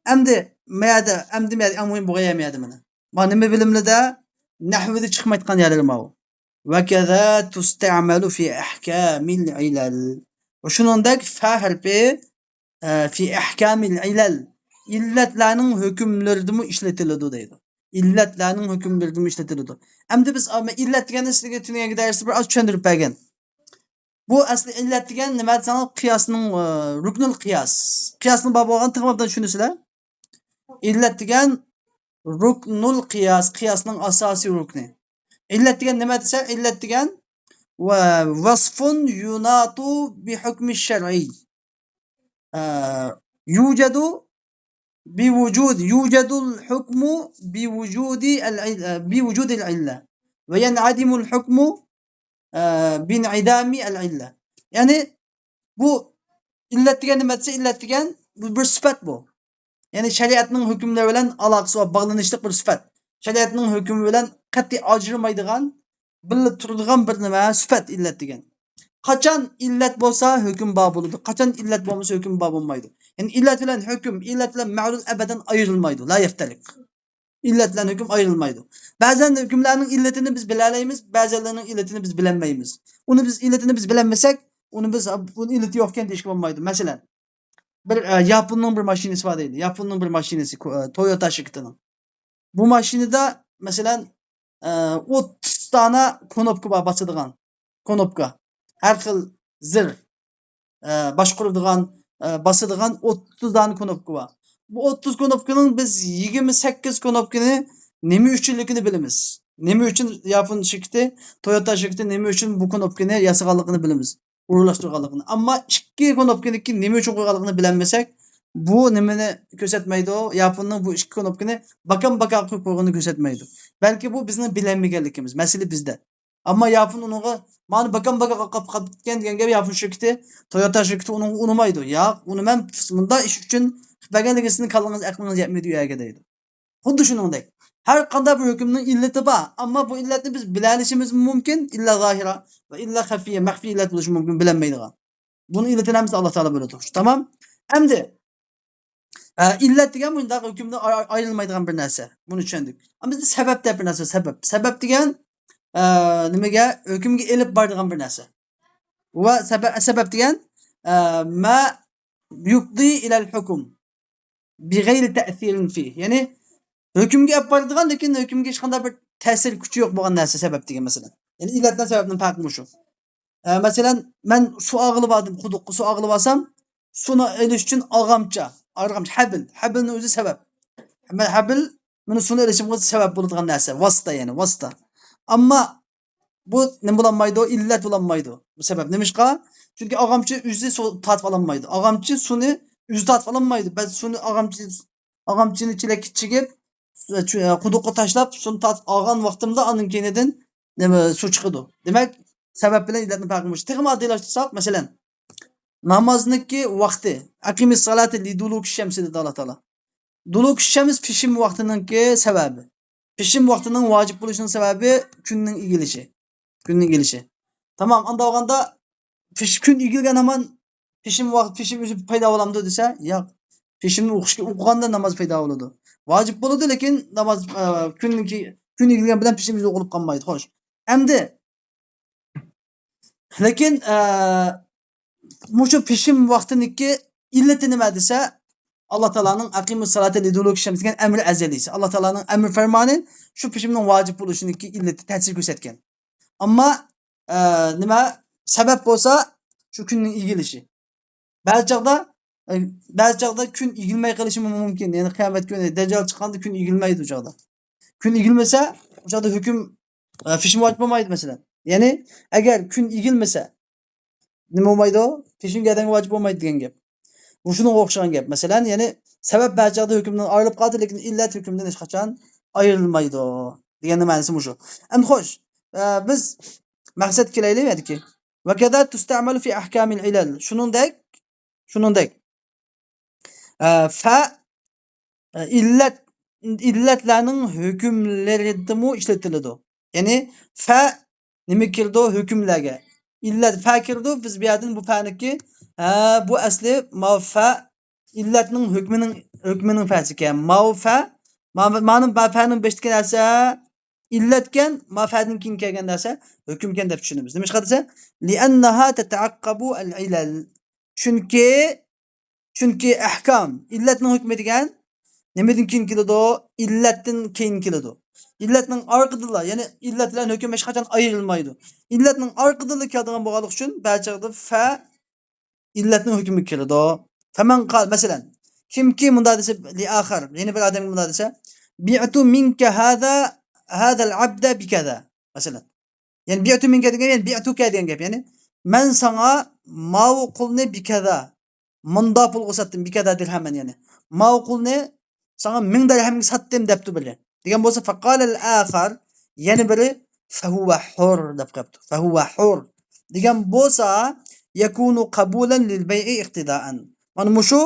ئەمدى مەيەدە، ئەمدى مەيەدە ئەڭ مۇھىم بولغان يەر مەيەدە مانا. مانا نېمە بىلىملىدە؟ نەھۋىدە چىقمايدىغان يەرلىرى ماۋۇ. ۋەكەزا تۇستەمەلۇ فى ئەھكامىل ئىلەل. شۇنىڭدەك فە ھەرپى، ئە، فى ئەھكامىل ئىلەل. ئىللەتلەرنىڭ ھۆكۈملىرىدىمۇ ئىشلىتىلىدۇ دەيدۇ. ئىللەتلەرنىڭ ھۆكۈملىرىدىمۇ ئىشلىتىلىدۇ. ئەمدى بىز، ئە، ئىللەت دېگەننى سىزگە تۈنۈگۈنكى دەرستە بىر ئاز چۈشەندۈرۈپ بەرگەن. بۇ ئەسلى ئىللەت دېگەن نېمە دېسەڭلار، قىياسنىڭ، ئە، رۇكنۇل قىياس. قىياسنىڭ بار بولغانلىقىنى تېخىمۇ ئوبدان چۈشىنىسىلەر. ئىللەت دېگەن رۇكنۇل قىياس، قىياسنىڭ ئاساسىي رۇكنى. ئىللەت دېگەن نېمە دېسە، ئىللەت دېگەن ۋە ۋەسفۇن يۇناتۇ بىھۇكمى شەرئىي. ئە، يۇجەدۇ بوجود، يوجد الحكم بوجود العل-، بوجود العلة، وينعدم الحكم، ئە، بانعدام العلة. يەنى بۇ ئىللەت دېگەن نېمە دېسە، ئىللەت دېگەن بۇ بىر سۈپەت بۇ. يەنى شەرىئەتنىڭ ھۆكۈملىرى بىلەن ئالاقىسى بار، باغلىنىشلىق بىر سۈپەت. شەرىئەتنىڭ ھۆكمى بىلەن قەتئىي ئاجرىمايدىغان، بىللە تۇرىدىغان بىر نېمە، سۈپەت ئىللەت دېگەن. قاچان ئىللەت بولسا، ھۆكۈم بار بولىدۇ. قاچان ئىللەت بولمىسا، ھۆكۈم بار بولمايدۇ. يەنى ئىللەت بىلەن ھۆكۈم، ئىللەت بىلەن مەلۇل ئەبەدەن ئايرىلمايدۇ. لا يەفتەرىق. ئىللەت بىلەن ھۆكۈم ئايرىلمايدۇ. بەزەن ھۆكۈملەرنىڭ ئىللىتىنى بىز بىلەلەيمىز، بەزەنلەرنىڭ ئىللىتىنى بىز بىلەلمەيمىز. ئۇنى بىز، ئىللىتىنى بىز بىلەلمىسەك، ئۇنى بىز، بۇنىڭ ئىللىتى يوقكەن دېيىشكە بولمايدۇ. مەسىلەن، بىر، ئە، ياپوننىڭ بىر ماشىنىسى بار دەيلى. ياپوننىڭ بىر ماشىنىسى، كو-، ئە، تويوتا شىركىتىنىڭ. بۇ ماشىنىدا، مەسىلەن، ئە، ئوتتۇز دانە كنوپكا بار، باسىدىغان كنوپكا. ھەر خىل زىر، ئە، باشقۇرىدىغان، ئە، باسىدىغان ئوتتۇز دانە كنوپكا بار. بۇ ئوتتۇز كنوپكىنىڭ بىز يىگىرمە سەككىز كنوپكىنى نېمە ئۈچۈنلۈكىنى بىلىمىز. نېمە ئۈچۈن ياپون شىركىتى، تويوتا شىركىتى نېمە ئۈچۈن بۇ كنوپكىنى ياسىغانلىقىنى بىلىمىز. ئورۇنلاشتۇرغانلىقىنى. ئەمما ئىككى كنوپكىنىڭكى نېمە ئۈچۈن قويغانلىقىنى بىلەلمىسەك، بۇ نېمىنى كۆرسەتمەيدۇ؟ ياپوننىڭ بۇ ئىككى كنوپكىنى باكام باكا قويۇپ قويغىنىنى كۆرسەتمەيدۇ. بەلكى بۇ بىزنىڭ بىلەلمىگەنلىكىمىز. مەسىلە بىزدە. ئەمما ياپون ئۇنىڭغا، مانا باكام باكا قاپ قاپتىكەن دېگەن گەپ ياپون شىركىتى، تويوتا شىركىتى ئۇنىڭغا ئۇنىمايدۇ. ياق، ئۇنى مەن مۇنداق ئىش ئۈچۈن قىلىپ بەرگەنلىكىنى سىزنىڭ كاللىڭىز، ئەقلىڭىز يەتمەيدۇ ئۇ يەرگە دەيدۇ. خۇددى شۇنىڭدەك. ھەر قانداق بىر ھۆكۈمنىڭ ئىللىتى بار، ئەمما بۇ ئىللەتنى بىز بىلەلىشىمىز مۇمكىن، ئىللا زاھىرا ۋە ئىللا خەفىيە، مەخپىي ئىللەت بولۇشى مۇمكىن، بىلەلمەيدىغان. بۇنىڭ ئىللىتىنى ھەممىسىنى ئاللا تائالا بىلىدۇ. تامام. ئەمدى، ئە، ئىللەت دېگەن مۇنداق ھۆكۈمدىن ئاي-، ئايرىلمايدىغان بىر نەرسە. بۇنى چۈشەندۇق. ئەمدى بىزدە سەۋەب دەپ بىر نەرسە، سەۋەب. سەۋەب دېگەن، ئە، نېمىگە؟ ھۆكۈمگە ئېلىپ بارىدىغان بىر نەرسە. ۋە سەۋەب، سەۋەب دېگەن، ئە، ما يۇفضى ئىلەل ھۇكم بىغەيرى تەسىرىن فىھ. يەنى ھۆكۈمگە ئەپ بارىدىغان، لېكىن ھۆكۈمگە ھېچقانداق بىر تەسىر كۈچى يوق بولغان نەرسە سەۋەب دېگەن مەسىلەن. يەنى ئىللەت بىلەن سەۋەبنىڭ پەرقى مۇشۇ. ئە، مەسىلەن، مەن سۇ ئالغىلى باردىم، قۇدۇققا سۇ ئالغىلى بارسام، سۇنى ئېلىش ئۈچۈن ئالغامچا، ئارغامچا، ھەبىل. ھەبىلنىڭ ئۆزى سەۋەب. مەن ھەبىل، مېنى سۇنى ئېلىشىمغا سەۋەب بولىدىغان نەرسە، ۋاسىتە، يەنى ۋاسىتە. ئەمما بۇ نېمە بولالمايدۇ؟ ئىللەت بولالمايدۇ. بۇ سەۋەب. نېمىشقا؟ چۈنكى ئارغامچا ئۆزى سۇ تارتىپ ئالالمايدۇ. ئارغامچا سۇنى ئۆزى تارتىپ ئالالمايدۇ. بەلكى سۇنى ئارغامچا، ئارغامچىنى چېلەككە چىگىپ، قۇدۇققا تاشلاپ، سۇنى تارتىپ ئالغان ۋاقتىمدا ئاندىن كېيىندىن نېمە، سۇ چىقىدۇ. دېمەك، سەۋەب بىلەن ئىللەتنىڭ پەرقى مۇشۇ. تېخىمۇ ئاددىيلاشتۇرساق، مەسىلەن، نامازنىڭكى ۋاقتى، ئەقىمىس سالاتە لىدۇلۇكى شەمسى دېدى ئاللا تائالا. دۇلۇكى شەمس پېشىم ۋاقتىنىڭكى سەۋەبى. پېشىم ۋاقتىنىڭ ۋاجىپ بولۇشىنىڭ سەۋەبى كۈننىڭ ئېگىلىشى. كۈننىڭ ئېگىلىشى. تامام، ئانداق بولغاندا پېش-، كۈن ئېگىلگەن ھامان پېشىم ۋاقىت، پېشىم ئۆزى پەيدا بولامدۇ دېسە، ياق. پېشىمنى ئوقۇشقا، ئوقۇغاندا ناماز پەيدا بولىدۇ. ۋاجىپ بولىدۇ، لېكىن ناماز، ئە، كۈننىڭكى، كۈن ئېگىلگەن بىلەن پېشىم ئۆزى ئوقۇلۇپ قالمايدۇ. خوش. ئەمدى، لېكىن، ئە، مۇشۇ پېشىم ۋاقتىنىڭكى ئىللىتى نېمە دېسە، ئاللا تائالانىڭ ئەقىمۇس سالاتە لىدۇلۇكى شەمس دېگەن ئەمرى ئەزەلىيسى. ئاللا تائالانىڭ ئەمر پەرمانى شۇ پېشىمنىڭ ۋاجىپ بولۇشىنىڭكى ئىللىتى تەسىر كۆرسەتكەن. ئەمما، ئە، نېمە، سەۋەب بولسا شۇ كۈننىڭ ئېگىلىشى. بەزى چاغدا، ئە، بەزى چاغدا كۈن ئېگىلمەي قېلىشى مۇمكىن. يەنى قىيامەت كۈنى دەججال چىققاندا كۈن ئېگىلمەيدۇ ئۇ چاغدا. كۈن ئېگىلمىسە، ئۇ چاغدا ھۆكۈم، ئە، پېشىم ۋاجىپ بولمايدۇ، مەسىلەن. يەنى ئەگەر كۈن ئېگىلمىسە، نېمە بولمايدۇ؟ پېشىم گەدەنگە ۋاجىپ بولمايدۇ دېگەن گەپ. مۇشۇنىڭغا ئوخشىغان گەپ. مەسىلەن، يەنى سەۋەب بەزى چاغدا ھۆكۈمدىن ئايرىلىپ قالدى، لېكىن ئىللەت ھۆكۈمدىن ھېچقاچان ئايرىلمايدۇ دېگەننىڭ مەنىسى مۇشۇ. ئەمدى خوش، ئە، بىز مەقسەتكە كېلەيلى بۇ يەردىكى. ۋەكەزا تۇستەمەلۇ فى ئەھكامىل ئىلەل. شۇنىڭدەك، شۇنىڭدەك. ئە، فە، ئە، ئىللەت، ئىللەتلەرنىڭ ھۆكۈملىرىدىمۇ ئىشلىتىلىدۇ. يەنى فە نېمە كىرىدۇ؟ ھۆكۈملەرگە. ئىللەت فە كىرىدۇ. بىز بۇ يەردىن بۇ فەنىكى، ھە، بۇ ئەسلى ماۋۇ فە ئىللەتنىڭ ھۆكمىنىڭ، ھۆكمىنىڭ فەسىكەن. ماۋۇ فە، ما-، مانا بۇ فەنىڭ بېشىدىكى نەرسە ئىللەتكەن، ما فەدىن كېيىن كەلگەن نەرسە ھۆكۈمكەن دەپ چۈشىنىمىز. نېمىشقا دېسە، لىئەننەھا تەتەئەققەبۇ ئەل ئىلەل. چۈنكى، چۈنكى ئەھكام، ئىللەتنىڭ ھۆكمى دېگەن نېمىدىن كېيىن كېلىدۇ؟ ئىللەتتىن كېيىن كېلىدۇ. ئىللەتنىڭ ئارقىدىنلا، يەنى ئىللەت بىلەن ھۆكۈم ھېچقاچان ئايرىلمايدۇ. ئىللەتنىڭ ئارقىدىنلا كېلىدىغان بولغانلىقى ئۈچۈن بەزى چاغدا فە ئىللەتنىڭ ھۆكمىگە كىرىدۇ. فەمەن قال، مەسىلەن، كىمكى مۇنداق دېسە، لىئاخار، يەنە بىر ئادەمگە مۇنداق دېسە، بىئتۇ مىنكە ھازا، ھازەل ئەبدە بىكەزا. مەسىلەن. يەنى بىئتۇ مىنكە دېگەن، يەنى بىئتۇكە دېگەن گەپ. يەنى مەن ساڭا ماۋۇ قۇلنى بىكەزا، مۇنداق پۇلغا ساتتىم، بىكەزا دىرھەمەن، يەنى. ماۋۇ قۇلنى ساڭا مىڭ دىرھەمگە ساتتىم دەپتۇ بىرى. دېگەن بولسا، فقال الآخر، يەنە بىرى، فهو حر دەپ قويۇپتۇ. فهو حر دېگەن بولسا، يكون قبولا للبيع اقتضاء. مانا مۇشۇ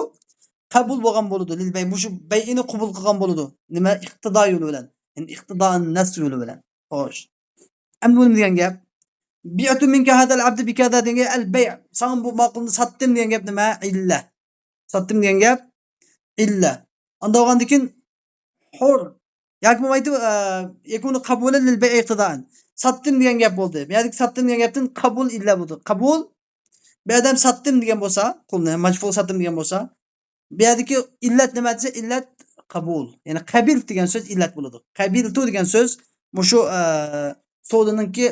قەبۇل بولغان بولىدۇ، لىل بەي، مۇشۇ بەيئىنى قوبۇل قىلغان بولىدۇ. نېمە؟ ئىقتىدا يولى بىلەن. يەنى ئىقتىدا نەس يولى بىلەن. خوش. ئەمدى بۇ نېمە دېگەن گەپ؟ بعت منك هذا العبد بكذا دېگەن گەپ، ئەل بەي. ساڭا بۇ ماقۇلنى ساتتىم دېگەن گەپ نېمە؟ ئىللە. ساتتىم دېگەن گەپ ئىللە. ئاندا بولغاندىن كېيىن حر. ياكى بولمايدۇ، ئە، يكون قبولا للبيع اقتضاء. ساتتىم دېگەن گەپ بولدى. بۇ يەردىكى ساتتىم دېگەن گەپتىن قبۇل ئىللە بولدى. قبۇل، بۇ يەردە ساتتىم دېگەن بولسا، قۇلنى، ماجفۇل ساتتىم دېگەن بولسا، بۇ يەردىكى ئىللەت نېمە دېسە، ئىللەت قەبۇل. يەنى قەبىلت دېگەن سۆز ئىللەت بولىدۇ. قەبىلتۇ دېگەن سۆز مۇشۇ، ئە، سودىنىڭكى،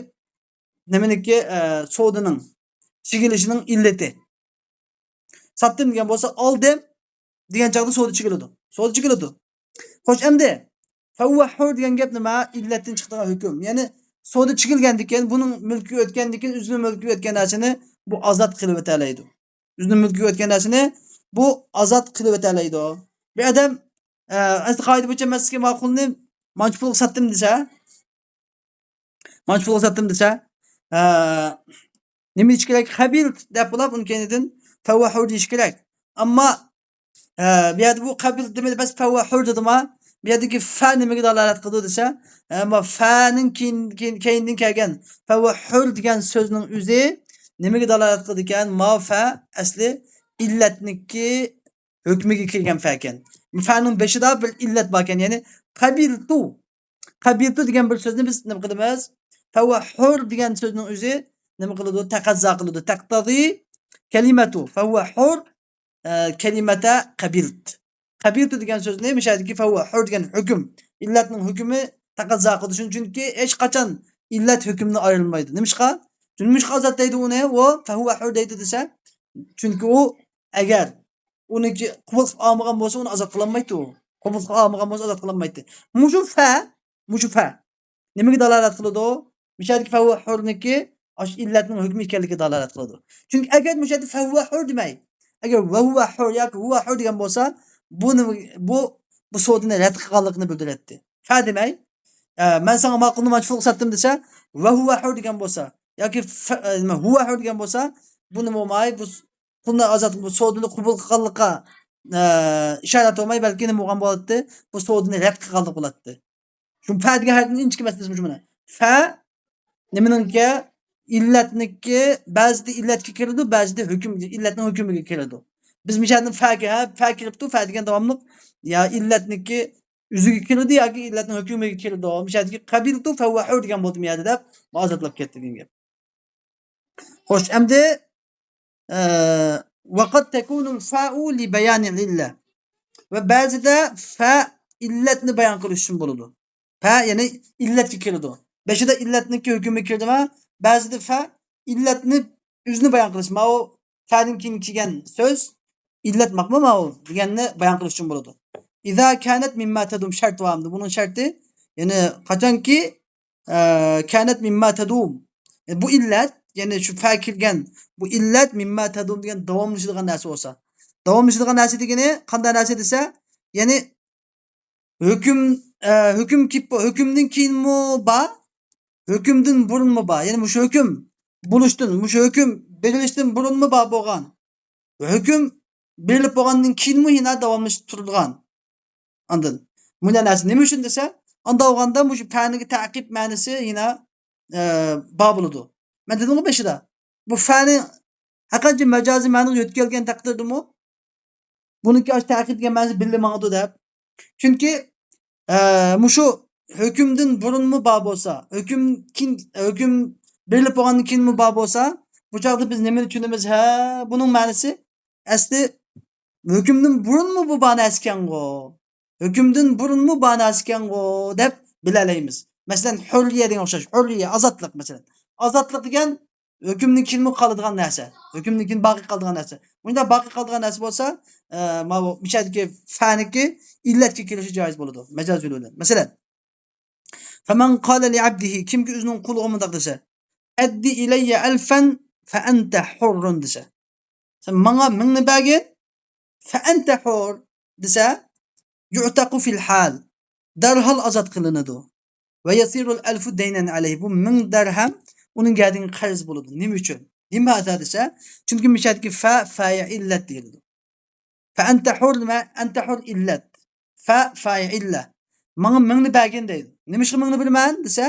نېمىنىڭكى، ئە، سودىنىڭ چېكىلىشىنىڭ ئىللىتى. ساتتىم دېگەن بولسا، ئالدىم دېگەن چاغدا سودا چېكىلىدۇ. سودا چېكىلىدۇ. خوش، ئەمدى فەھۇۋە ھۇر دېگەن گەپ نېمە؟ ئىللەتتىن چىقىدىغان ھۆكۈم. يەنى سودا چېكىلگەندىكىن، بۇنىڭ مۈلكىگە ئۆتكەندىكىن، ئۆزىنىڭ مۈلكىگە ئۆتكەن نەرسىنى بۇ ئازاد قىلىۋېتەلەيدۇ. ئۆزىنىڭ مۈلكىگە ئۆتكەن نەرسىنى بۇ ئازاد قىلىۋېتەلەيدۇ. بىر ئادەم، ئە، ئەسلى قائىدە بويىچە مەن سىزگە ماقۇلنى مانچە پۇلغا ساتتىم دېسە، مانچە پۇلغا ساتتىم دېسە، ئە، نېمە دېيىش كېرەك؟ قەبىلت دەپ بولۇپ، ئۇنىڭ كەينىدىن فەھۇۋە ھۇر دېيىش كېرەك. ئەمما، ئە، بۇ يەردە بۇ قەبىلت دېمىدى، بەس فەھۇۋە ھۇر دېدىما؟ بۇ يەردىكى فە نېمىگە دالالەت قىلىدۇ دېسە، ئەمما فەنىڭ كېيىن، كېيىن، كەينىدىن كەلگەن فەھۇۋە ھۇر دېگەن سۆزنىڭ ئۆزى نېمىگە دالالەت قىلىدىكەن؟ ما فە ئەسلى ئىللەتنىڭكى ھۆكمىگە كىرگەن فەكەن. فەنىڭ بېشىدا بىر ئىللەت باركەن، يەنى قەبىلتۇ. قەبىلتۇ دېگەن بىر سۆزنى بىز نېمە قىلىمىز؟ فەھۇۋە ھۇر دېگەن سۆزنىڭ ئۆزى نېمە قىلىدۇ؟ تەقەززا قىلىدۇ. تەقتەزى كەلىمەتۇ. فەھۇۋە ھۇر، ئە، كەلىمەتە قەبىلت. قەبىلتۇ دېگەن سۆزنى مۇشۇ يەردىكى فەھۇۋە ھۇر دېگەن ھۆكۈم، ئىللەتنىڭ ھۆكمى تەقەززا قىلىدۇ. شۇنىڭ، چۈنكى ھېچقاچان ئىللەت ھۆكمىنى ئايرىلمايدۇ. نېمىشقا؟ چۈنكى نېمىشقا ئازاد دەيدۇ ئۇنى؟ ئۇ فەھۇۋە ھۇر دەيدۇ دېسە، چۈنكى ئۇ ئەگەر ئۇنىڭكى قوبۇل قىلىپ ئالمىغان بولسا، ئۇنى ئازاد قىلالمايتتى ئۇ. قوبۇل قىلىپ ئالمىغان بولسا، ئازاد قىلالمايتتى. مۇشۇ فە، مۇشۇ فە نېمىگە دالالەت قىلىدۇ؟ مۇشۇ يەردىكى فەھۇۋە ھۇرنىڭكى ئاشۇ ئىللەتنىڭ ھۆكمى ئىكەنلىكىگە دالالەت قىلىدۇ. چۈنكى ئەگەر مۇشۇ يەردە فەھۇۋە ھۇر دېمەي، ئەگەر ۋەھۇۋە ھۇر ياكى ھۇۋە ھۇر دېگەن بولسا، بۇ نېمە، بۇ، بۇ سودىنى رەت قىلغانلىقىنى بىلدۈرەتتى. فە دېمەي، ئە، مەن ساڭا ماقۇلنى مانچە پۇلغا ساتتىم دېسە، ۋەھۇۋە ھۇر دېگەن بولسا، ياكى فە-، ئە، نېمە، ھۇۋە ھۇر دېگەن بولسا، بۇ نېمە بولماي، بۇ س-، پۇلنى ئازاد، بۇ سودىنى قوبۇل قىلغانلىققا، ئە، ئىشارەت بولماي، بەلكى نېمە بولغان بولاتتى؟ بۇ سودىنى رەت قىلغانلىق بولاتتى. شۇ فە دېگەن ھەرپنىڭ ئىنچىكە مەسىلىسى مۇشۇ مانا. فە نېمىنىڭكى؟ ئىللەتنىڭكى، بەزىدە ئىللەتكە كىرىدۇ، بەزىدە ھۆكۈم، ئىللەتنىڭ ھۆكمىگە كىرىدۇ. بىز مىشەدىن فەگە، ھە، فە كىرىپتۇ، فە دېگەن داۋاملىق يا ئىللەتنىڭكى ئۆزىگە كىرىدۇ ياكى ئىللەتنىڭ ھۆكمىگە كىرىدۇ. مىشەدىكى قەبىلتۇ فەھۇۋە ھۇر دېگەن بولدى مۇ يەردە دەپ ئازادلاپ كەتتى دېگەن گەپ. خوش، ئەمدى، ئە، ۋەقەد تەكۇنۇل فەئۇ لىبەيانىل ئىللە. ۋە بەزىدە فە ئىللەتنى بايان قىلىش ئۈچۈن بولىدۇ. فە، يەنى ئىللەتكە كىرىدۇ. بېشىدا ئىللەتنىڭكى ھۆكمى كىردىما، بەزىدە فە ئىللەتنى ئۆزىنى بايان قىلىش. ماۋۇ فەدىن كېيىن كىرگەن سۆز ئىللەت ماقمۇ ماۋۇ دېگەننى بايان قىلىش ئۈچۈن بولىدۇ. ئىزا كانەت مىمما تەدۇم شەرت ۋە ئەمدى. بۇنىڭ شەرتى، يەنى قاچانكى ئە، كانەت مىمما تەدۇم. ئە، بۇ ئىللەت، يەنى شۇ فە كىرگەن بۇ ئىللەت مىمما تەدۇم دېگەن داۋاملىشىدىغان نەرسە بولسا. داۋاملىشىدىغان نەرسە دېگىنى قانداق نەرسە دېسە، يەنى ھۆكۈم، ئە، ھۆكۈم كېلىپ، ھۆكۈمدىن كېيىنمۇ بار، ھۆكۈمدىن بۇرۇنمۇ بار. يەنى مۇشۇ ھۆكۈم بولۇشتىن، مۇشۇ ھۆكۈم بېرىلىشتىن بۇرۇنمۇ بار بولغان ھۆكۈم بېرىلىپ بولغاندىن كېيىنمۇ يەنە داۋاملىشىپ تۇرىدىغان. ئاندىن مۇنداق نەرسە نېمە ئۈچۈن دېسە، ئاندا بولغاندا مۇشۇ فەنىڭكى تەقىب مەنىسى يەنە، ئە، بار بولىدۇ. مەن دېدىمغۇ بېشىدا، بۇ فەنى ھەرقانچە مەجازىي مەنىگە يۆتكەلگەن تەقدىردىمۇ، بۇنىڭكى ئاشۇ تەقىب دېگەن مەنىسى بىللە ماڭىدۇ دەپ. چۈنكى، ئە، مۇشۇ ھۆكۈمدىن بۇرۇنمۇ بار بولسا، ھۆكۈم كېيىن، ھۆكۈم بېرىلىپ بولغاندىن كېيىنمۇ بار بولسا، بۇ چاغدا بىز نېمىنى چۈشىنىمىز؟ ھە، بۇنىڭ مەنىسى ئەسلى ھۆكۈمدىن بۇرۇنمۇ بۇ بار نەرسىكەنغۇ؟ ھۆكۈمدىن بۇرۇنمۇ بار نەرسىكەنغۇ دەپ بىلەلەيمىز. مەسىلەن، ھۇررىيە دېگەن ئوخشاش. ھۇررىيە، ئازادلىق مەسىلەن. ئازادلىق دېگەن ھۆكۈمدىن كېيىنمۇ قالىدىغان نەرسە. ھۆكۈمدىن كېيىن باقىي قالىدىغان نەرسە. مۇنداق باقىي قالىدىغان نەرسە بولسا، ئە، ماۋۇ مىشەدىكى فەنىكى ئىللەتكە كىرىشى جايىز بولىدۇ. مەجاز يولى بىلەن. مەسىلەن، فەمەن قالە لىئەبدىھى، كىمكى ئۆزىنىڭ قۇلىغا مۇنداق دېسە، ئەددى ئىلەييە ئەلفەن فەئەنتە ھۇررۇن دېسە، سەن ماڭا مىڭنى بەرگىن، فەئەنتە ھۇر دېسە، يعتق في الحال، دەرھال ئازاد قىلىنىدۇ. ويصير الألف دينا عليه، بۇ مىڭ دەرھەم ئۇنىڭ گەدىنىگە قەرز بولىدۇ. نېمە ئۈچۈن؟ لماذا دېسە، چۈنكى مىشەدىكى فە، فەيە ئىللەت دېيىلىدۇ. فأنت حر، نېمە؟ أنت حر ئىللەت. فە، فەيە ئىللە. ماڭا مىڭنى بەرگىن دەيدۇ. نېمىشقا مىڭنى بېرىمەن دېسە،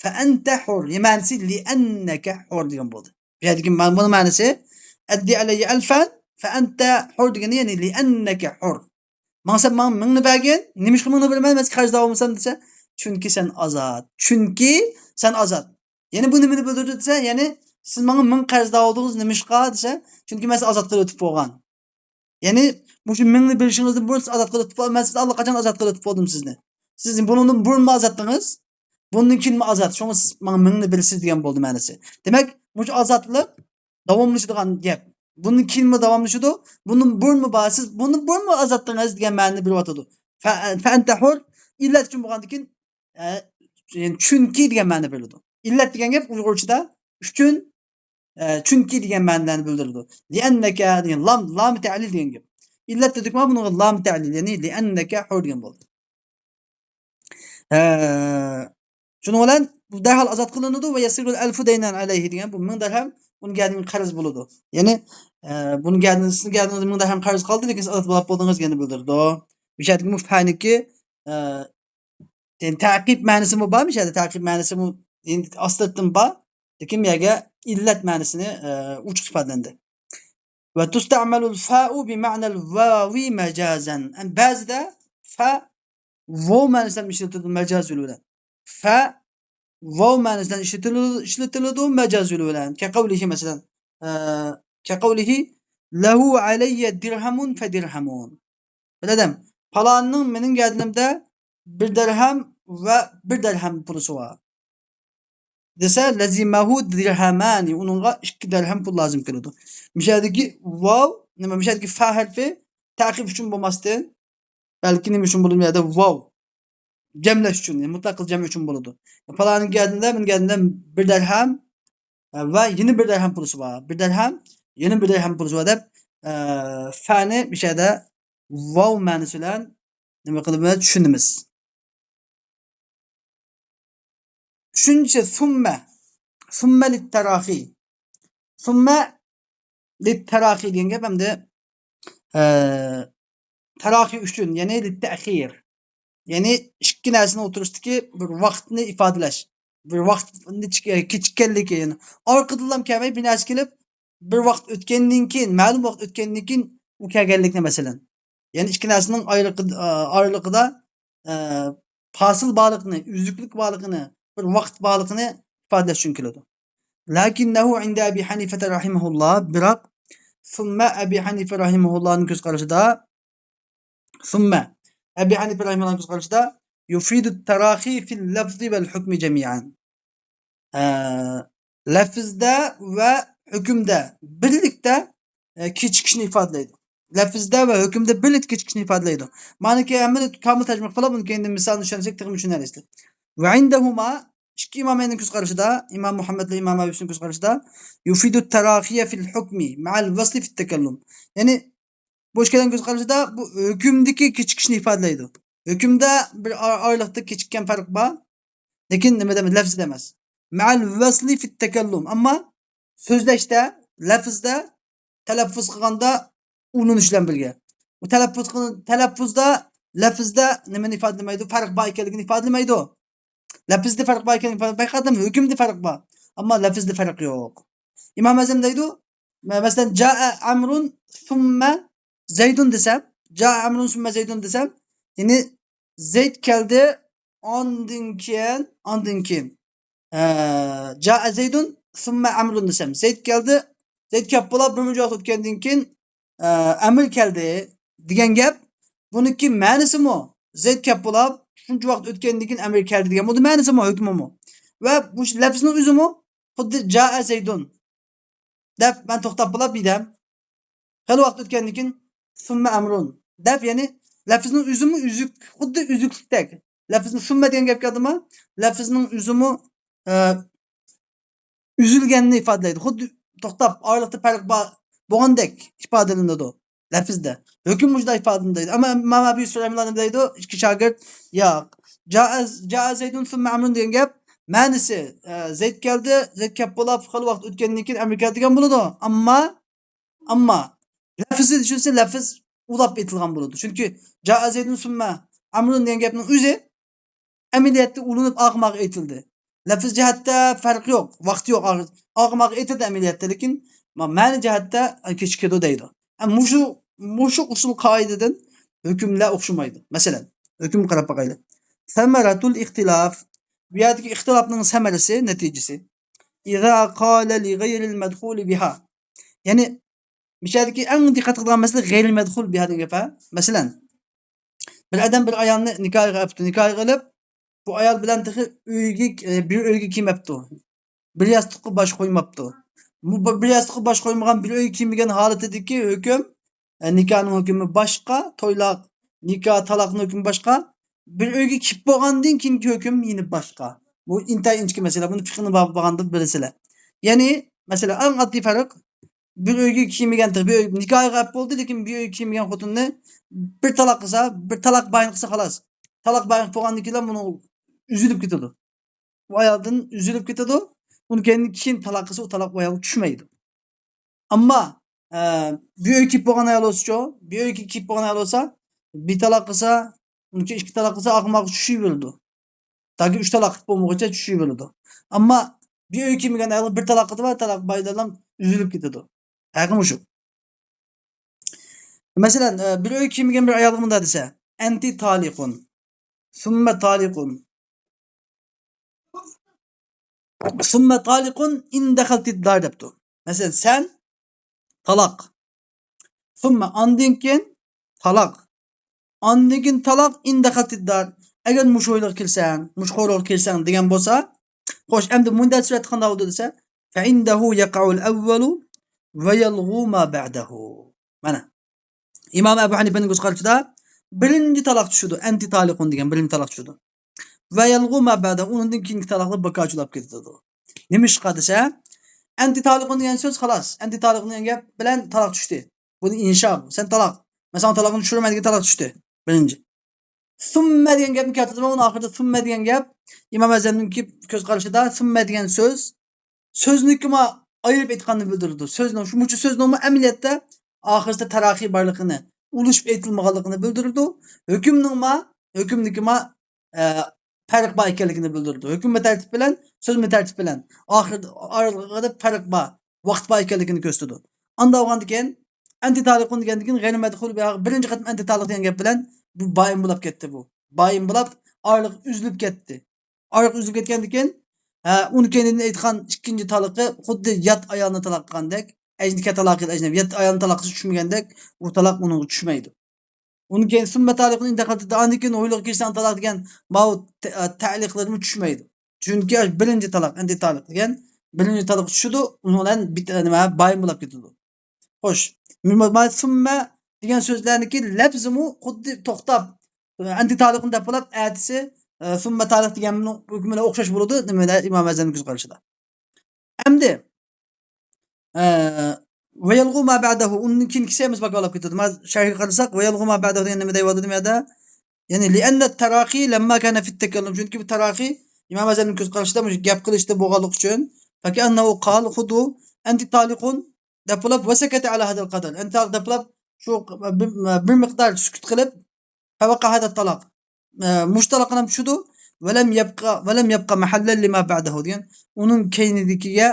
فأنت حر. يە مەنىسى لأنك حر دېگەن بولدى. بۇ يەردىكى ما-، بۇنىڭ مەنىسى، أد علي ألفا فأنت حر دېگىنى، يەنى لأنك حر. ماڭا سەن ماڭا مىڭنى بەرگىن. نېمىشقا مىڭنى بېرىمەن؟ مەن قەرزدار بولمىسام دېسە، چۈنكى سەن ئازاد. چۈنكى سەن ئازاد. يەنى بۇ نېمىنى بىلدۈرىدۇ دېسە، يەنى سىز ماڭا مىڭ قەرزدار بولدىڭىز، نېمىشقا دېسە، چۈنكى مەن سىزنى ئازاد قىلىۋېتىپ بولغان. يەنى مۇشۇ مىڭنى بېرىشىڭىزدىن بۇرۇن سىز ئازاد قىلىۋېتىپ بول-، مەن سىزنى ئاللىقاچان ئازاد قىلىۋېتىپ بولدۇم سىزنى. سىز بۇنىڭدىن بۇرۇنمۇ ئازادتىڭىز، بۇندىن كېيىنمۇ ئازاد. شۇڭا سىز ماڭا مىڭنى بېرىسىز دېگەن بولدى مەنىسى. دېمەك، مۇشۇ ئازادلىق داۋاملىشىدىغان گەپ. بۇندىن كېيىنمۇ داۋاملىشىدۇ. بۇندىن بۇرۇنمۇ بار. سىز بۇندىن بۇرۇنمۇ ئازادتىڭىز دېگەن مەنىنى بېرىۋاتىدۇ. فە-، فەئەنتە ھۇر، ئىللەت ئۈچۈن بولغاندىن كېيىن، ئە، يەنى چۈنكى دېگەن مەنىنى بېرىدۇ. ئىللەت دېگەن گەپ ئۇيغۇرچىدا ئۈچۈن، ئە، چۈنكى دېگەن مەنىلەرنى بىلدۈرىدۇ. لىئەننەكە دېگەن لام، لامى تەلىل دېگەن گەپ. ئىللەت دېدۇقما، بۇنىڭغا لامى تەلىل، يەنى لىئەننەكە ھۇر دېگەن بولدى. ئە، شۇنىڭ بىلەن بۇ دەرھال ئازاد قىلىنىدۇ. ۋە يەسىرۇل ئەلفۇ دەينەن ئەلەيھى دېگەن بۇ مىڭ دەرھەم ئۇنىڭ گەدىنىگە قەرز بولىدۇ. يەنى، ئە، بۇنىڭ گەدىنىگە، سىزنىڭ گەدىنىڭىزدە مىڭ دەرھەم قەرز قالدى، لېكىن سىز ئازاد بولۇپ بولدىڭىز دېگەننى بىلدۈرىدۇ. بۇ يەردىكى مۇ فەنىكى، ئە، يەنى تەقىب مەنىسىمۇ بار، مۇشۇ يەردە تەقىب مەنىسىمۇ ئاستىرتىن بار، لېكىن بۇ يەرگە ئىللەت مەنىسىنى، ئە، ئوچۇق ئىپادىلەندى. ۋە تۇستەمەلۇل فەئۇ بىمەنەل ۋاۋى مەجازەن. بەزىدە فە ۋاۋ مەنىسىدە ئىشلىتىلىدۇ مەجاز يولى بىلەن. فە ۋاۋ مەنىسىدە ئىشلىتىلىدۇ، ئىشلىتىلىدۇ مەجاز يولى بىلەن. كەقەۋلىھى مەسىلەن، ئە، كەقەۋلىھى لەھۇ ئەلەييە دىرھەمۇن فەدىرھەمۇن. بىلەدەم، پالانىڭ مېنىڭ گەدىنىمدە بىر دەرھەم ۋە بىر دەرھەم پۇلىسى بار دېسە، لەزىمەھۇ دىرھەمانى، ئۇنىڭغا ئىككى دەرھەم پۇل لازىم كېلىدۇ. مۇشۇ يەردىكى ۋاۋ، نېمە، مۇشۇ يەردىكى فا ھەرپى تەقىب ئۈچۈن بولماستىن، بەلكى نېمە ئۈچۈن بولىدۇ؟ بۇ يەردە ۋاۋ جەملەش ئۈچۈن، يەنى مۇتلەق جەم ئۈچۈن بولىدۇ. پالانىڭ گەدىنىدە، مېنىڭ گەدىنىمدە بىر دەرھەم، ئە، ۋە يەنە بىر دەرھەم پۇلىسى بار. بىر دەرھەم، يەنە بىر دەرھەم پۇلىسى بار دەپ، ئە، فەنى مۇشۇ يەردە ۋاۋ مەنىسى بىلەن نېمە قىلىمىز؟ چۈشىنىمىز. ئۈچىنچى، سۇممە. سۇممە لىتتەراخى. سۇممە لىتتەراخى دېگەن گەپ ئەمدى، ئە، تەراخى ئۈچۈن، يەنى لىتتەخىر. يەنى ئىككى نەرسىنىڭ ئوتتۇرىسىدىكى بىر ۋاقىتنى ئىپادىلەش. بىر ۋاقىتنى چىك-، كېچىككەنلىكى، يەنى ئارقىدىنلا كەلمەي، بىر نەرسە كېلىپ، بىر ۋاقىت ئۆتكەندىن كېيىن، مەلۇم ۋاقىت ئۆتكەندىن كېيىن ئۇ كەلگەنلىكنى، مەسىلەن. يەنى ئىككى نەرسىنىڭ ئايرىقى-، ئارىلىقىدا، ئە، پاسىل بارلىقىنى، ئۈزۈكلۈك بارلىقىنى، بىر ۋاقىت بارلىقىنى ئىپادىلەش ئۈچۈن كېلىدۇ. لەكىننەھۇ ئىندە ئەبى ھەنىفەتە رەھىمەھۇللا، بىراق، سۇممە ئەبى ھەنىفە رەھىمەھۇللانىڭ كۆز قارىشىدا، سۇممە ئەبى ھەنىفە رەھىمەھۇللانىڭ كۆز قارىشىدا، يۇفىدۇت تەراخى فىل لەفزى ۋەل ھۇكمى جەمىئەن. ئە، لەفزدە ۋە ھۆكۈمدە بىرلىكتە، ئە، كېچىكىشنى ئىپادىلەيدۇ. لەفزدە ۋە ھۆكۈمدە بىرلىكتە كېچىكىشنى ئىپادىلەيدۇ. مانىكى ھەممىنى كامىل تەرجىمە قىلىپ، ئۇنىڭ كېيىن مىسالنى چۈشەنسەك تېخىمۇ چۈشىنەرسىز. ۋە ئىندەھۇما، ئىككى ئىمامەينىڭ كۆز قارىشىدا، ئىمام مۇھەممەد بىلەن ئىمام ئەبۇ يۈسۈفنىڭ كۆز قارىشىدا، يۇفىدۇت تەراخىيە فىل ھۇكمى مەئەل ۋەسلى فىت تەكەللۇم. يەنى، بۇ ئىككىلەنىڭ كۆز قارىشىدا بۇ ھۆكۈمدىكى كېچىكىشنى ئىپادىلەيدۇ. ھۆكۈمدە بىر ئار-، ئارىلىقتا كېچىككەن پەرق بار. لېكىن نېمە دەيمىز، لەفزىدە ئەمەس. مەئەل ۋەسلى فىت تەكەللۇم. ئەمما سۆزلەشتە، لەفزدە، تەلەففۇز قىلغاندا ئۇلىنىش بىلەن بىرگە. بۇ تەلەففۇز قىل-، تەلەففۇزدا، لەفزدە نېمىنى ئىپادىلىمەيدۇ؟ پەرق بار ئىكەنلىكىنى ئىپادىلىمەيدۇ. لەپىزدە پەرق بار ئىكەن، بايقىدىم، ھۆكۈمدە پەرق بار. ئەمما لەپىزدە پەرق يوق. ئىمام ئەزەم دەيدۇ، مە-، مەسىلەن، جائە ئەمرۇن سۇممە زەيدۇن دېسەم، جائە ئەمرۇن سۇممە زەيدۇن دېسەم، يەنى زەيد كەلدى، ئاندىن كېيىن، ئاندىن كېيىن، ئە، جائە زەيدۇن سۇممە ئەمرۇن دېسەم، زەيد كەلدى، زەيد كەپ بولاپ بىر مۇنچە ۋاقىت ئۆتكەندىن كېيىن، ئە، ئەمىر كەلدى دېگەن گەپ. بۇنىڭكى مەنىسىمۇ زەيد كەپ بولاپ شۇنچە ۋاقىت ئۆتكەندىن كېيىن ئەمىر كەلدى دېگەن بولدى، مەنىسىمۇ، ھۆكمىمۇ. ۋە بۇ لەپزنىڭ ئۆزىمۇ خۇددى جائە زەيدۇن دەپ مەن توختاپ بولاپ بىردەم. خېلى ۋاقىت ئۆتكەندىن كېيىن سۇممە ئەمرۇن دەپ، يەنى لەپزنىڭ ئۆزىمۇ ئۈزۈك، خۇددى ئۈزۈكلۈكتەك. لەپزنى سۇممە دېگەن گەپ كەلدىما، لەپزنىڭ ئۆزىمۇ، ئە، ئۈزۈلگەننى ئىپادىلەيدۇ. خۇددى توختاپ، ئارىلىقتا پەرق بار بولغاندەك ئىپادىلىنىدۇ. لەپزدە. ھۆكۈم مۇشۇنداق ئىپادىلىنىدۇ دەيدۇ. ئەمما ئىمام ئەبۇ يۈسۈپ رەھىمەھۇللا نېمە دەيدۇ؟ ئىككى شاگىرت، ياق. جاء، جاء زەيدۇن سۇممە ئەمرۇن دېگەن گەپ مەنىسى، ئە، زەيد كەلدى، زەيد كەپ بولاپ خېلى ۋاقىت ئۆتكەندىن كېيىن ئەمرى كەلدى دېگەن بولىدۇ. ئەمما، ئەمما لەپزى چۈشۈنسە لەپز ئۇلاپ ئېيتىلغان بولىدۇ. چۈنكى جاء زەيدۇن سۇممە ئەمرۇن دېگەن گەپنىڭ ئۆزى ئەمەلىيەتتە ئۇلىنىپ ئاغماغا ئېيتىلدى. لەپز جەھەتتە پەرق يوق، ۋاقتى يوق. ئاغ-، ئاغماغا ئېيتىلدى ئەمەلىيەتتە، لېكىن ما-، مەنە جەھەتتە كېچىكىدۇ دەيدۇ. ھەم مۇشۇ، مۇشۇ ئۇسۇل قائىدىدىن ھۆكۈملەر ئوخشىمايدۇ. مەسىلەن، ھۆكۈم قاراپ باقايلى. سەمەرەتۇل ئىختىلاف. بۇ يەردىكى ئىختىلاپنىڭ سەمەرىسى، نەتىجىسى. ئىزا قالە لىغەيرىل مەدخۇلى بىھا. يەنى، بۇ يەردىكى ئەڭ دىققەت قىلىدىغان مەسىلە غەيرىل مەدخۇل بىھا دېگەن گەپ، ھە؟ مەسىلەن، بىر ئادەم بىر ئايالنى نىكاھىغا ئەپتۇ، نىكاھىغا ئېلىپ، بۇ ئايال بىلەن تېخى ئۆيگە، ئە، بىر ئۆيگە كىرمەپتۇ. بىر ياستۇققا باش قويماپتۇ. بۇ بىر، بىر ياستۇققا باش قويمىغان، بىر ئۆيگە كىرمىگەن ھالىتىدىكى ھۆكۈم، ئە، نىكاھنىڭ ھۆكمى باشقا، تويلاق، نىكاھ، تالاقنىڭ ھۆكمى باشقا، بىر ئۆيگە كىرىپ بولغاندىن كېيىنكى ھۆكۈم يەنە باشقا. بۇ ئىنتايىن ئىنچىكە مەسىلە. بۇنى فىقھنىڭ بابى بولغاندا بىلىسىلەر. يەنى، مەسىلەن، ئەڭ ئاددىي پەرق، بىر ئۆيگە كىرمىگەن، بىر ئۆي، نىكاھىغا ئەپ بولدى، لېكىن بىر ئۆيگە كىرمىگەن خوتۇننى بىر تالاق قىلسا، بىر تالاق بايىن قىلسا، خالاس. تالاق بايىن قىلىپ بولغاندىن كېيىنلا بۇنىڭ ئۈزۈلۈپ كېتىدۇ. ئۇ ئايالدىن ئۈزۈلۈپ كېتىدۇ. ئۇنى كەينىدىن كېيىن تالاق قىلسا، ئۇ تالاق ئۇ ئايالغا چۈشمەيدۇ. ئەمما، ئە، بىر ئۆيگە كىرىپ بولغان ئايال بولسىچۇ، بىر ئۆيگە كىرىپ بولغان ئايال بولسا، بىر تالاق قىلسا، ئۇنىڭ كېيىن ئىككى تالاق قىلسا، ئاغماققا چۈشۈۋېرىدۇ. تاكى ئۈچ تالاق قىلىپ بولمىغۇچە چۈشۈۋېرىدۇ. ئەمما بىر ئۆيگە كىرمىگەن ئايالغا بىر تالاق قىلىدۇ، تالاق بايىنلا ئۈزۈلۈپ كېتىدۇ. ھەقى مۇشۇ. مەسىلەن، ئە، بىر ئۆيگە كىرمىگەن بىر ئايالغا مۇنداق دېسە، ئەنتى تالىقۇن، سۇممە تالىقۇن، سۇممە تالىقۇن ئىن دەخەلتىد دار دەپتۇ. مەسىلەن، سەن تالاق، سۇممە ئاندىن كېيىن تالاق، ئاندىن كېيىن تالاق ئىن دەخەلتىد دار. ئەگەر مۇشۇ ھويلىغا كىرسەڭ، مۇشۇ قورۇغا كىرسەڭ دېگەن بولسا، خوش، ئەمدى مۇنداق سۈرەتتە قانداق بولىدۇ دېسە، فەئىندەھۇ يەقەئۇل ئەۋۋەلۇ ۋە يەلغۇ ما بەئدەھۇ. مانا، ئىمام ئەبۇ ھەنىپەنىڭ كۆز قارىشىدا بىرىنچى تالاق چۈشىدۇ، ئەنتى تالىقۇن دېگەن بىرىنچى تالاق چۈشىدۇ. ۋە يەلغۇ ما بەئدەھۇ، ئۇنىڭدىن كېيىنكى تالاقلار بىكارچىلاپ كېتىدۇ. نېمىشقا دېسە، ئەنتى تالىقۇن دېگەن سۆز خالاس، ئەنتى تالىقۇن دېگەن گەپ بىلەن تالاق چۈشتى. بۇنى ئىنشا، سەن تالاق، مەن ساڭا تالاقنى چۈشۈرىمەن دېگەن تالاق چۈشتى. بىرىنچى. سۈممە دېگەن گەپنى كەلتۈردىم، ئۇنىڭ ئاخىرىدا سۈممە دېگەن گەپ ئىمام ئەزەمنىڭكى كۆز قارىشىدا سۈممە دېگەن سۆز، سۆزنىكىما ئايرىپ ئېيتقاننى بىلدۈرىدۇ. سۆزنىڭ، شۇ مۇشۇ سۆزنىڭمۇ ئەمەلىيەتتە ئاخىرىسىدا تاراخىي بارلىقىنى، ئۇلىشىپ ئېيتىلمىغانلىقىنى بىلدۈرىدۇ. ھۆكۈمنىڭما، ھۆكۈمنىڭكىما، ئە، پەرق بار ئىكەنلىكىنى بىلدۈرىدۇ. ھۆكۈم بىر تەرتىپ بىلەن، سۆز بىر تەرتىپ بىلەن. ئاخىرىدا ئارىلىقىدا پەرق بار، ۋاقىت بار ئىكەنلىكىنى كۆرسىتىدۇ. ئانداق بولغاندىكىن، ئەنتى تالىقۇن دېگەندىن كېيىن غەيرى مەدخۇل بىھا، بىرىنچى قېتىم ئەنتى تالىق دېگەن گەپ بىلەن بۇ بايىن بولاپ كەتتى بۇ. بايىن بولاپ، ئارىلىق ئۈزۈلۈپ كەتتى. ئارىلىق ئۈزۈلۈپ كەتكەندىن كېيىن، ھە، ئۇنى كەينىدىن ئېيتقان ئىككىنچى تالىقى خۇددى يات ئايالنى تالاق قىلغاندەك، ئەجنىكە تالاقى ئەجنەبى، يات ئايالنى تالاق قىلىش چۈشمىگەندەك، ئۇ تالاق ئۇنىڭغا چۈشمەيدۇ. ئۇنىڭ كېيىن سۈممە تالىقۇن ئىن دەخەلتىد دار، ئاندىن كېيىن ھويلىغا كىرسەڭ تالاق دېگەن ماۋۇ تە-، تەلىقلىرىمۇ چۈشمەيدۇ. چۈنكى بىرىنچى تالاق، ئەنتى تالىق دېگەن بىرىنچى تالىق چۈشىدۇ، ئۇنىڭ بىلەن بىت-، نېمە، بايىن بولاپ كېتىدۇ. خوش، مۇ-، مۇ-، سۈممە دېگەن سۆزلەرنىڭكى لەپزىمۇ خۇددى توختاپ، ئەنتى تالىقۇن دەپ بولاپ، ئەتىسى، ئە، سۈممە تالىق دېگەننىڭ ھۆكمى بىلەن ئوخشاش بولىدۇ، نېمىدە، ئىمام ئەزەمنىڭ كۆز قارىشىدا. ئەمدى، ئە، ۋە يەلغۇ ما بەئدەھۇ، ئۇندىن كېيىنكىسى ئەمەس باكالاپ كېتىدۇ. ما شەرھگە قارىساق، ۋە يەلغۇ ما بەئدەھۇ دېگەن نېمە دەيۋاتىدۇ بۇ يەردە؟ يەنى، لىئەننە تەراخى لەمما كانە فىت تەكەللۇم. چۈنكى بۇ تاراخى ئىمام ئەزەمنىڭ كۆز قارىشىدا مۇشۇ گەپ قىلىشتا بولغانلىقى ئۈچۈن، فەكەئەننەھۇ قال، خۇدۇ ئەنتى تالىقۇن دەپ بولاپ، ۋە سەكەتە ئەلا ھازەل قەدەر. ئەنتى تالىق دەپ بولاپ، شۇ بىر، بىر مىقدار سۈكۈت قىلىپ، فەۋەقە ھازا تالاق. ئە، مۇشۇ تالاق بىلەن چۈشىدۇ. ۋەلەم يەبقا، ۋەلەم يەبقا مەھەللەن لىما بەئدەھۇ دېگەن. ئۇنىڭ كەينىدىكىگە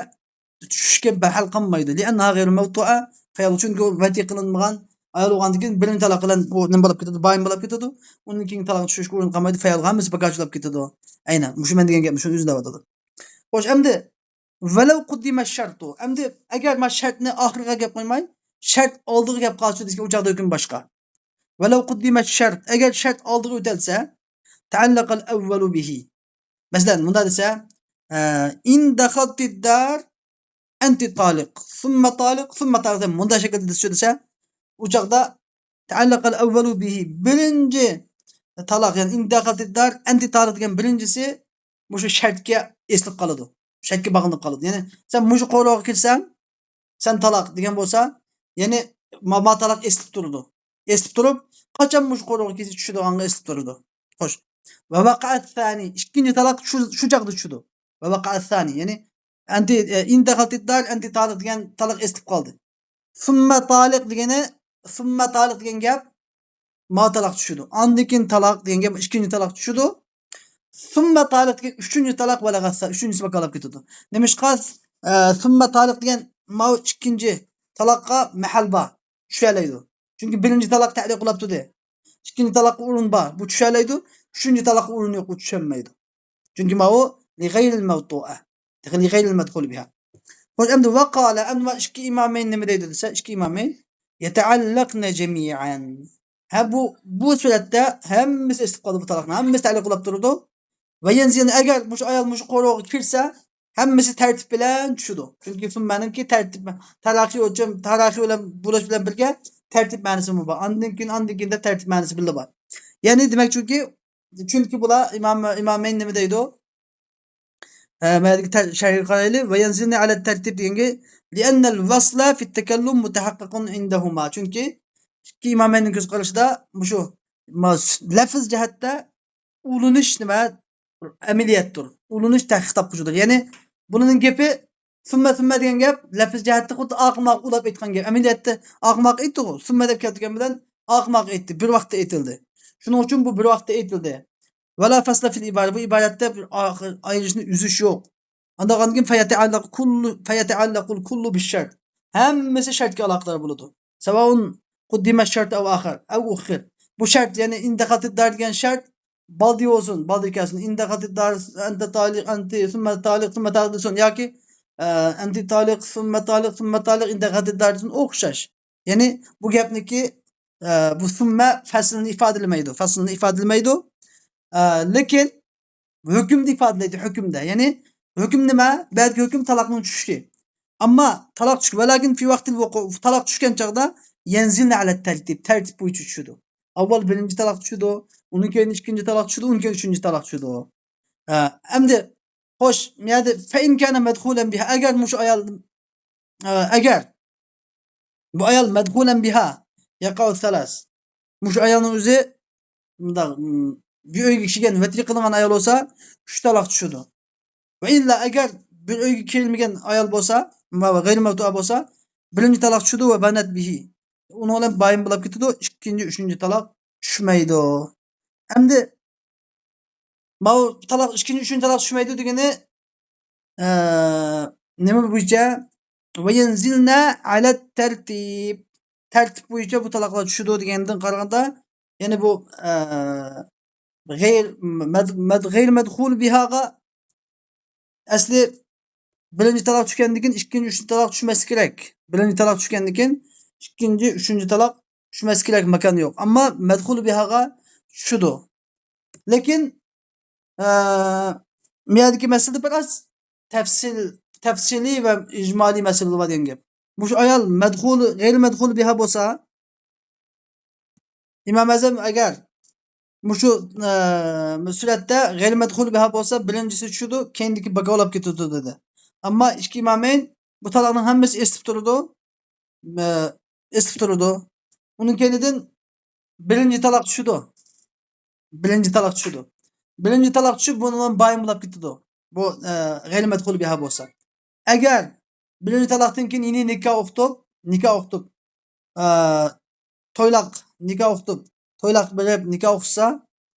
چۈشۈشكە مەھەل قالمايدۇ. لىئەننەھا غەيرۇ مەۋتۇئە، فەيەل، چۈنكى ئۇ ۋەتى قىلىنمىغان ئايال بولغاندىن كېيىن بىرىنچى تالاق بىلەن ئۇ نېمە بولۇپ كېتىدۇ، بايىن بولۇپ كېتىدۇ. ئۇنىڭ كېيىن تالاق چۈشۈشكە ئورۇن قالمايدۇ. فەيەل، ھەممىسى بىكارچىلاپ كېتىدۇ. ئەينەن مۇشۇ مەن دېگەن گەپنى شۇنى ئۆزى دەۋاتىدۇ. خوش، ئەمدى ۋەلەۋ قۇددىمە شەرتۇ. ئەمدى ئەگەر مانا شەرتنى ئاخىرىغا گەپ قويماي، شەرت ئالدىغا گەپ قالسا دېسە، ئۇ چاغدا ھۆكۈم باشقا. ۋەلەۋ قۇددىمە شەرت، ئەگەر شەرت ئالدىغا ئۆتەلسە، تەئەللەقەل ئەۋۋەلۇ بىھى. مەسىلەن، مۇنداق دېسە، ئە، ئىن دەخەلتىد دار ئەنتى تالىق، سۈممە تالىق، سۈممە تالىق دەپ مۇنداق شەكىلدە دېسە، دېسە، ئۇ چاغدا تەئەللەقەل ئەۋۋەلۇ بىھى، بىرىنچى تالاق، يەنى ئىن دەخەلتىد دار ئەنتى تالىق دېگەن بىرىنچىسى مۇشۇ شەرتكە ئېسىلىپ قالىدۇ. شەرتكە باغلىنىپ قالىدۇ. يەنى سەن مۇشۇ قورۇغا كىرسەڭ، سەن تالاق دېگەن بولسا، يەنى ما، ما تالاق ئېسىلىپ تۇرىدۇ. ئېسىلىپ تۇرۇپ، قاچان مۇشۇ قورۇغا كېسىك چۈشىدۇ، ئاڭغا ئېسىلىپ تۇرىدۇ. خوش. ۋە ۋەقەئەت سانى، ئىككىنچى تالاق شۇ، شۇ چاغدا چۈشىدۇ. ۋە ۋەقەئەت سانى، يەنى ئەنتى، ئە، ئىن دەخەلتىد دار، ئەنتى تالىق دېگەن تالاق ئېسىلىپ قالدى. سۇممە تالىق دېگىنى، سۇممە تالىق دېگەن گەپ، ما تالاق چۈشىدۇ. ئاندىن كېيىن تالاق دېگەن گەپ، ئىككىنچى تالاق چۈشىدۇ. سۇممە تالىق دېگەن ئۈچىنچى تالاق ۋە لەغەسسە، ئۈچىنچىسى ۋاكالاپ كېتىدۇ. نېمىشقا، ئە، سۇممە تالىق دېگەن ماۋۇ ئىككىنچى تالاققا مەھەل بار، چۈشەلەيدۇ. چۈنكى بىرىنچى تالاق تەلىق قىلاپتۇ دە. ئىككىنچى تالاققا ئورۇن بار، بۇ چۈشەلەيدۇ. ئۈچىنچى تالاققا ئورۇن يوق، بۇ چۈشەلمەيدۇ. چۈنكى ماۋۇ لىغەيرىل مەۋتۇئە. لىغەيرىل مەدخۇل بىھا. خوش، ئەمدى ۋە قالە، ئەمدى مانا ئىككى ئىمامەين نېمە دەيدۇ دېسە، ئىككى ئىمامەين يەتەئەللەقنە جەمىئەن. ھە، بۇ، بۇ سۈرەتتە ھەممىسى ئېسىلىپ قالىدۇ بۇ تالاقنىڭ، ھەممىسى تەلىق قىلاپ تۇرىدۇ. ۋە يەنزىلنى، ئەگەر مۇشۇ ئايال مۇشۇ قورۇغا كىرسە، ھەممىسى تەرتىپ بىلەن چۈشىدۇ. چۈنكى سۇممەنىڭكى تەرتىپ، تالاقى ئۆلچەم، تالاقى بىلەن بولۇش بىلەن بىرگە تەرتىپ مەنىسىمۇ بار. ئاندىن كېيىن، ئاندىن كېيىن دەپ تەرتىپ مەنىسى بىللە بار. يەنى دېمەكچىكى، چۈنكى بۇلار ئىمام، ئىمامەين نېمە دەيدۇ؟ ئە، مەندىكى تەر-، شەرھىگە قارايلى. ۋە يەنزىلنى ئەلە تەرتىپ دېگەنگە، لىئەننەل ۋەسلە فىت تەكەللۇم مۇتەھەققىقۇن ئىندەھۇما. چۈنكى ئىككى ئىمامەينىڭ كۆز قارىشىدا مۇشۇ ما-، لەفز جەھەتتە ئۇلىنىش نېمە؟ ئەمەلىيەتتۇر. ئۇلىنىش تەھقىق تاپقۇچىدۇر. يەنى بۇنىڭ گېپى سۈممە، سۈممە دېگەن گەپ لەپز جەھەتتە خۇددى ئارقىماق ئۇلاپ ئېيتقان گەپ. ئەمەلىيەتتە ئارقىماق ئېيتتىغۇ. سۈممە دەپ كەلتۈرگەن بىلەن ئارقىماق ئېيتتى. بىر ۋاقىتتا ئېيتىلدى. شۇنىڭ ئۈچۈن بۇ بىر ۋاقىتتا ئېيتىلدى. ۋەلا فەسلە فىل ئىبارە. بۇ ئىبارەتتە بىر ئاخىر ئايرىشنى ئۈزۈش يوق. ئانداق ئاندىن كېيىن فەيەتەئەللەقۇ كۇللۇ، فەيەتەئەللەقۇل كۇللۇ بىششەرت. ھەممىسى شەرتكە ئالاقىدار بولىدۇ. سەۋائۇن قۇددىمە شەرت ئەۋ ئاخىر، ئەۋ ئۇخىر. بۇ شەرت، يەنى ئىن دەخەلتىد دار دېگەن شەرت بالدى بولسۇن، بالدى كەلسۇن. ئىن دەخەلتىد دار، ئەنتە تالىق، ئەنتى، سۈممە تالىق، سۈممە تالىق دېسۇن. ياكى، ئە، ئەنتى تالىق، سۈممە تالىق، سۈممە تالىق، ئىن دەخەلتىد دار دېسۇن. ئوخشاش. يەنى بۇ گەپنىكى، ئە، بۇ سۈممە فەسلىنى ئىپادىلىمەيدۇ. فەسلىنى ئىپادىلىمەيدۇ. ئە، لېكىن ھۆكۈمدە ئىپادىلەيدۇ، ھۆكۈمدە. يەنى ھۆكۈم نېمە؟ بەدىكى ھۆكۈم تالاقنىڭ چۈشۈشى. ئەمما تالاق چۈش-، ۋەلاكىن فى ۋاقتىل ۋۇقۇ، تالاق چۈشكەن چاغدا يەنزىلنە ئەلە تەرتىپ، تەرتىپ بويىچە چۈشىدۇ. ئاۋۋال بىرىنچى تالاق چۈشىدۇ، ئۇنىڭ كېيىن ئىككىنچى تالاق چۈشىدۇ، ئۇنىڭ كېيىن ئۈچىنچى تالاق چۈشىدۇ. ھە، ئەمدى خوش، بۇ يەردە فەئىن كانە مەدخۇلەن بىھا، ئەگەر مۇشۇ ئايال، ئە، ئەگەر بۇ ئايال مەدخۇلەن بىھا يەقەئۇ سەلاس. مۇشۇ ئايالنىڭ ئۆزى مۇنداق، م، بىر ئۆيگە كىرگەن، ۋەترى قىلىنغان ئايال بولسا، ئۈچ تالاق چۈشىدۇ. ۋە ئىللا، ئەگەر بىر ئۆيگە كىرمىگەن ئايال بولسا، ما-، غەيرىي مەۋتۇئە بولسا، بىرىنچى تالاق چۈشىدۇ ۋە بەنەت بىھى. ئۇنىڭ بىلەن بايىن بولاپ كېتىدۇ، ئىككىنچى، ئۈچىنچى تالاق چۈشمەيدۇ. ئەمدى ماۋۇ تالاق، ئىككىنچى، ئۈچىنچى تالاق چۈشمەيدۇ دېگىنى، ئە، نېمە بويىچە؟ ۋە يەنزىلنە ئەلە تەرتىپ. تەرتىپ بويىچە بۇ تالاقلار چۈشىدۇ دېگەندىن قارىغاندا، يەنى بۇ، ئە، غەير، مەد-، مەد-، غەير مەدخۇل بىھاغا ئەسلى بىرىنچى تالاق چۈشكەندىن كېيىن ئىككىنچى، ئۈچىنچى تالاق چۈشمەسلىكى كېرەك. بىرىنچى تالاق چۈشكەندىن كېيىن ئىككىنچى، ئۈچىنچى تالاق چۈشمەسلىكى كېرەك، ماكان يوق. ئەمما مەدخۇل بىھاغا چۈشىدۇ. لېكىن، ئە، مۇ يەردىكى مەسىلىدە بىر ئاز تەپسىل، تەپسىلىي ۋە ئىجمالىي مەسىلىلەر بار دېگەن گەپ. مۇشۇ ئايال مەدخۇل، غەيرىي مەدخۇل بىھا بولسا، ئىمام ئەزەم ئەگەر مۇشۇ، ئە، سۈرەتتە غەيرىي مەدخۇل بىھا بولسا، بىرىنچىسى چۈشىدۇ، كەينىدىكى باكاۋلاپ كېتىدۇ دېدى. ئەمما ئىككى ئىمامەين بۇ تالاقنىڭ ھەممىسى ئېسىلىپ تۇرىدۇ. ئە، ئېسىلىپ تۇرىدۇ. ئۇنىڭ كەينىدىن بىرىنچى تالاق چۈشىدۇ. بىرىنچى تالاق چۈشىدۇ. بىرىنچى تالاق چۈشۈپ، بۇنىڭ بايىن بولاپ كېتىدۇ. بۇ، ئە، غەيرىي مەدخۇل بىھا بولسا. ئەگەر بىرىنچى تالاقتىن كېيىن يەنە نىكاھ ئوقۇتۇپ، نىكاھ ئوقۇتۇپ، ئە، تويلاق، نىكاھ ئوقۇتۇپ، تويلاق بېرىپ نىكاھ ئوقۇتسا،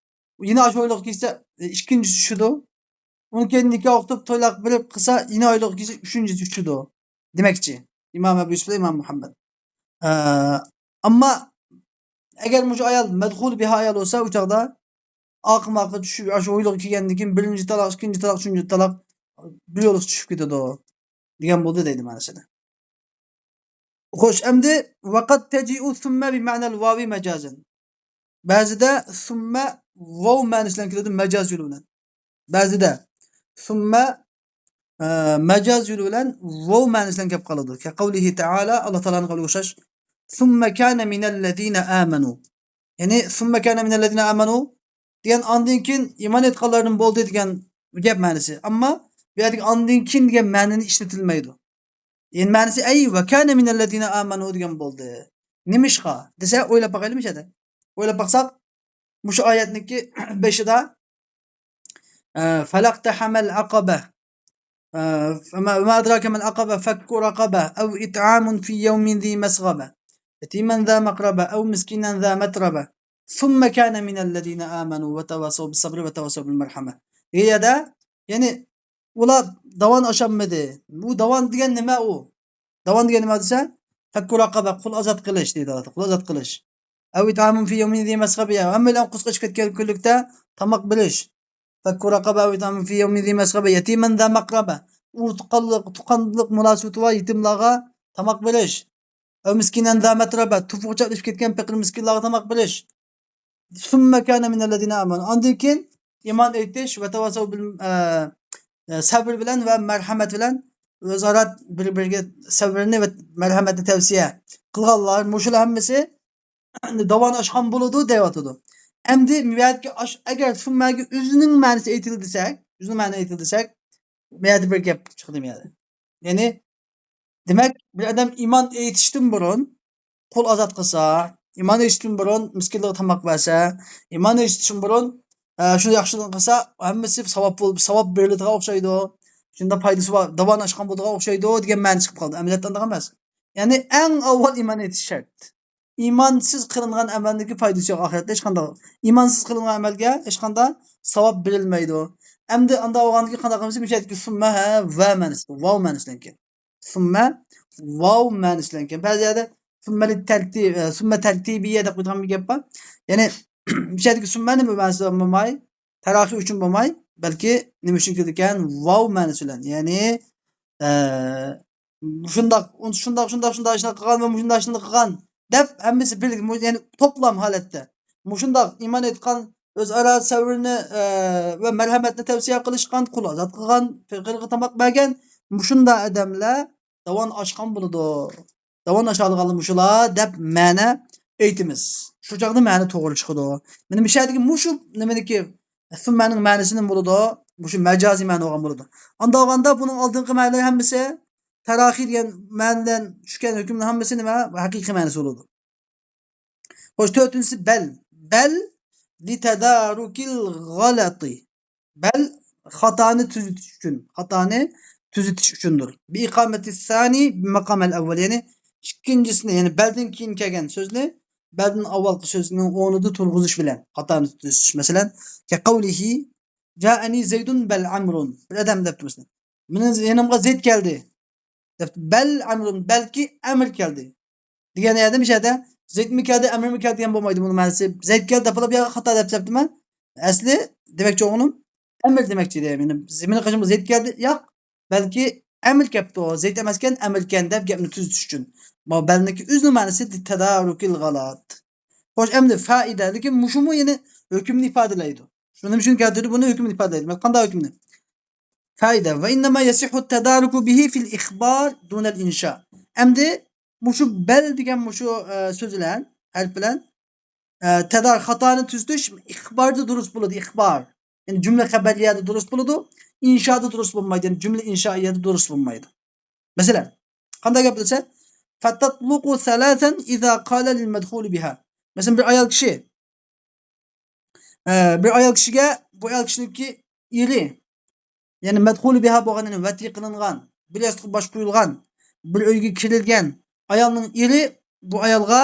يەنە ئاشۇ تويلاق كېسە، ئىككىنچىسى چۈشىدۇ. ئۇنىڭ كېيىن نىكاھ ئوقۇتۇپ، تويلاق بېرىپ قىلسا، يەنە ئايلىق كېسە، ئۈچىنچىسى چۈشىدۇ دېمەكچى. ئىمام ئەبۇ يۈسۈف بىلەن ئىمام مۇھەممەد. ئە، ئەمما ئەگەر مۇشۇ ئايال مەدخۇل بىھا ئايال بولسا، ئۇ چاغدا ئارقىمۇ ئارقا چۈشۈپ، ئاشۇ ھويلىغا كىرگەندىن كېيىن بىرىنچى تالاق، ئىككىنچى تالاق، ئۈچىنچى تالاق بىر يوللۇق چۈشۈپ كېتىدۇ دېگەن بولدى دەيدۇ مەنىسىدە. خوش، ئەمدى ۋەقەد تەجىئۇ سۈممە بىمەنەل ۋاۋى مەجازەن. بەزىدە سۈممە ۋاۋ مەنىسى بىلەن كېلىدۇ، مەجاز يولى بىلەن. بەزىدە سۈممە، ئە، مەجاز يولى بىلەن ۋاۋ مەنىسى بىلەن كەپ قالىدۇ. كەقەۋلىھى تەئالا، ئاللا تائالانىڭ قەۋلىگە ئوخشاش. سۈممە كانە مىنەللەزىنە ئامەنۇ. يەنى، سۈممە كانە مىنەللەزىنە ئامەنۇ دېگەن ئاندىن كېيىن ئىمان ئېيتقانلاردىن بولدى دېگەن گەپ مەنىسى. ئەمما بۇ يەردىكى ئاندىن كېيىن دېگەن مەنىنى ئىشلىتىلمەيدۇ. يەنى مەنىسى ئەي ۋە كانە مىنەللەزىنە ئامەنۇ دېگەن بولدى. نېمىشقا دېسە، ئويلاپ باقايلى مۇشۇ يەردە. ئويلاپ باقساق، مۇشۇ ئايەتنىڭكى بېشىدا، ئە، فَلَا اقْتَحَمَ الْعَقَبَةَ، ئە، فَمَا، وَمَا أَدْرَاكَ مَا الْعَقَبَةُ، فَكُّ رَقَبَةٍ، أَوْ إِطْعَامٌ فِي يَوْمٍ ذِي مَسْغَبَةٍ، يَتِيمًا ذَا مَقْرَبَةٍ، أَوْ مِسْكِينًا ذَا مَتْرَبَةٍ، ثُمَّ كَانَ مِنَ الَّذِينَ آمَنُوا وَتَوَاصَوْا بِالصَّبْرِ وَتَوَاصَوْا بِالْمَرْحَمَةِ. دېگەن يەردە، يەنى، ئۇلار داۋان ئاشالمىدى. بۇ داۋان دېگەن نېمە ئۇ؟ داۋان دېگەن نېمە دېسە، فَكُّ رَقَبَةٍ، قۇل ئازاد قىلىش دەيدۇ، قۇل ئازاد قىلىش. أَوْ إِطْعَامٌ فِي يَوْمٍ ذِي مَسْغَبَةٍ، يا، ھەممەيلەن قۇسقا ئىچىپ كەتكەن كۈنلۈكتە تاماق بېرىش. فَكُّ رَقَبَةٍ أَوْ إِطْعَامٌ فِي يَوْمٍ ذِي مَسْغَبَةٍ، يَتِيمًا ذَا مَقْرَبَةٍ، ئۇ تۇغقانلىق، تۇغقانلىق مۇناسىۋىتى بار يېتىملارغا تاماق بېرىش. أَوْ مِسْكِينًا ذَا مَتْرَبَةٍ، توپىغا چاپلىشىپ كەتكەن پېقىر مىسكىنلارغا تاماق بېرىش. ثُمَّ كَانَ مِنَ الَّذِينَ آمَنُوا. ئاندىن كېيىن ئىمان ئېيتىش، وَتَوَاصَوْا بِالْ، ئە، ئە، سەۋر بىلەن ۋە مەرھەمەت بىلەن ئۆزئارا بىر-بىرىگە سەۋرنى ۋە مەرھەمەتنى تەۋسىيە قىلغانلار، مۇشۇلار ھەممىسى داۋان ئاشقان بولىدۇ دەۋاتىدۇ. ئەمدى مۇ يەردىكى ئاش-، ئەگەر ثُمَّگە ئۆزىنىڭ مەنىسى ئېيتىلدى دېسەك، ئۆزىنىڭ مەنىسى ئېيتىلدى دېسەك، مۇ يەردە بىر گەپ چىقتى مۇ يەردە. يەنى، دېمەك، بىر ئادەم ئىمان ئېيتىشتىن بۇرۇن قۇل ئازاد قىلسا، ئىمان ئېيتىشتىن بۇرۇن مىسكىنلارغا تاماق بەرسە، ئىمان ئېيتىشتىن بۇرۇن، ئە، شۇ ياخشىلىقنى قىلسا، ھەممىسى ساۋاب بول-، ساۋاب بېرىلىدىغان ئوخشايدۇ. شۇنداق پايدىسى بار، داۋان ئاشقان بولىدىغان ئوخشايدۇ دېگەن مەنە چىقىپ قالدى. ئەمەلىيەتتە ئانداق ئەمەس. يەنى ئەڭ ئاۋۋال ئىمان ئېيتىش شەرت. ئىمانسىز قىلىنغان ئەمەلنىڭكى پايدىسى يوق ئاخىرەتتە ھېچقانداق. ئىمانسىز قىلىنغان ئەمەلگە ھېچقانداق ساۋاب بېرىلمەيدۇ. ئەمدى ئانداق بولغاندىن كېيىن قانداق قىلىمىز؟ مۇشۇ يەردىكى ثُمَّ، ھە، ۋە مەنىسى، ۋاۋ مەنىسى بىلەن كېلىدۇ. ثُمَّ ۋاۋ مەنىسى بىلەن كېلىدۇ. بەزى يەردە ثُمَّ لِلتَّرْتِيبِ، ئە، ثُمَّ تَرْتِيبِيَّ دەپ قويىدىغان بىر گەپ بار. يەنى، مۇشۇ يەردىكى ثُمَّ نېمە مەنىسى بولماي؟ تەراخىي ئۈچۈن بولماي، بەلكى نېمە ئۈچۈن كېلىدىكەن؟ ۋاۋ مەنىسى بىلەن. يەنى، ئە، شۇنداق، شۇنداق، شۇنداق، شۇنداق ئىشلار قىلغان ۋە مۇشۇنداق ئىشلار قىلغان دەپ ھەممىسى بىر، يەنى توپلام ھالەتتە. مۇشۇنداق ئىمان ئېيتقان، ئۆزئارا سەۋرنى، ئە، ۋە مەرھەمەتنى تەۋسىيە قىلىشقان، قۇل ئازاد قىلغان، پېقىرغا تاماق بەرگەن، مۇشۇنداق ئادەملەر داۋان ئاشقان بولىدۇ. داۋان ئاشالىغانلار مۇشۇلار دەپ مەنە ئېيتىمىز. شۇ چاغدا مەنە توغرا چىقىدۇ. مانا مۇشۇ يەردىكى مۇشۇ نېمىنىكى، ثُمَّنىڭ مەنىسى نېمە بولىدۇ؟ مۇشۇ مەجازىي مەنە بولغان بولىدۇ. ئانداق بولغاندا بۇنىڭ ئالدىنقى مەنىلەر ھەممىسى تەراخىي دېگەن مەنىدىن چۈشكەن ھۆكۈمنىڭ ھەممىسى نېمە؟ ھەقىقىي مەنىسى بولىدۇ. خوش، تۆتىنچىسى بەل. بەل لِتَدَارُكِ الْغَلَطِ. بەل خاتانى تۈزىتىش ئۈچۈن. خاتانى تۈزىتىش ئۈچۈندۇر. بىئىقامەتى سانى مەقامەل ئەۋۋەل. يەنى ئىككىنچىسىنى، يەنى بەلدىن كېيىن كەلگەن سۆزنى بەلدىن ئاۋۋالقى سۆزنىڭ ئورنىدا تۇرغۇزۇش بىلەن خاتانى تۈزىتىش. مەسىلەن، كەقەۋلىھى جائەنى زەيدۇن بەل ئەمرۇن. بىر ئادەم دەپتۇ مەسىلەن. مېنىڭ يېنىمغا زەيد كەلدى. دەپتۇ. بەل ئەمرۇن، بەلكى ئەمر كەلدى. دېگەن يەردە مۇشۇ يەردە زەيدمۇ كەلدى، ئەمرمۇ كەلدى دېگەن بولمايدۇ. بۇنىڭ مەنىسى زەيد كەلدى دەپ بولۇپ يا خاتا دەپ سەپتىمەن. ئەسلى دېمەكچى بولغىنىم ئەمر دېمەكچى دەيمەن. مېنىڭ، مېنىڭ قېشىمغا زەيد كەلدى. ياق، بەلكى ئەمر كەپتۇ. زەيد ئەمەسكەن، ئەمركەن دەپ گەپنى تۈزىتىش ئۈچۈن. ما بەلنىڭكى ئۆزىنىڭ مەنىسى تەدارۇكىل غالات. خوش، ئەمدى فائىدە، لېكىن مۇشۇمۇ يەنە ھۆكۈمنى ئىپادىلەيدۇ. شۇنىڭ ئۈچۈن كەلتۈردى بۇنى، ھۆكۈمنى ئىپادىلەيدۇ. قانداق ھۆكۈمنى؟ فائىدە. وَإِنَّمَا يَصِحُّ التَّدَارُكُ بِهِ فِي الْإِخْبَارِ دُونَ الْإِنْشَاءِ. ئەمدى مۇشۇ بەل دېگەن مۇشۇ، ئە، سۆز بىلەن، ھەرپ بىلەن، ئە، تەدار خاتانى تۈزىتىش ئىخباردا دۇرۇس بولىدۇ، ئىخبار. يەنى جۈملە خەبەرىيەدە دۇرۇس بولىدۇ، ئىنشادا دۇرۇس بولمايدۇ، يەنى جۈملە ئىنشائىيەدە دۇرۇس بولمايدۇ. مەسىلەن، قانداق گەپ دېسە، فَتَطْلُقُ ثَلَاثًا إِذَا قَالَ لِلْمَدْخُولِ بِهَا. مەسىلەن، بىر ئايال كىشى، ئە، بىر ئايال كىشىگە، بۇ ئايال كىشىنىڭكى ئېرى، يەنى مەدخۇلى بىھا بولغان، يەنى ۋەتى قىلىنغان، بىر ياستۇققا باش قويۇلغان، بىر ئۆيگە كىرىلگەن ئايالنىڭ ئېرى بۇ ئايالغا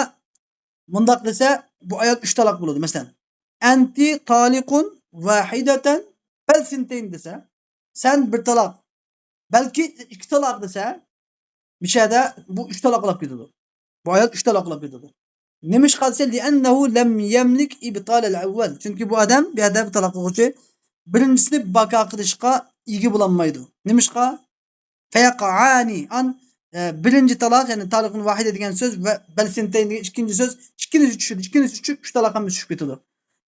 مۇنداق دېسە، بۇ ئايال ئۈچ تالاق بولىدۇ. مەسىلەن، «ئەنتى تالىقۇن ۋاھىدەتەن بەل سىنتەين» دېسە، «سەن بىر تالاق، بەلكى ئىككى تالاق» دېسە، مۇشۇ يەردە بۇ ئۈچ تالاق بولاپ كېتىدۇ. بۇ ئايال ئۈچ تالاق بولاپ كېتىدۇ. نېمىشقا دېسە، «لىئەننەھۇ لەم يەملىك ئىبتالەل ئەۋۋەل». چۈنكى بۇ ئادەم بۇ يەردە بۇ تالاق قىلغۇچى بىرىنچىسىنى باكا قىلىشقا ئىگە بولالمايدۇ. نېمىشقا؟ فەيەقئانى. ئان، ئە، بىرىنچى تالاق، يەنى تالىقۇن ۋاھىدە دېگەن سۆز ۋە بەل سىنتەين دېگەن ئىككىنچى سۆز، ئىككىلىسى چۈشىدۇ. ئىككىلىسى چۈشۈپ، ئۈچ تالاق ھەممىسى چۈشۈپ كېتىدۇ.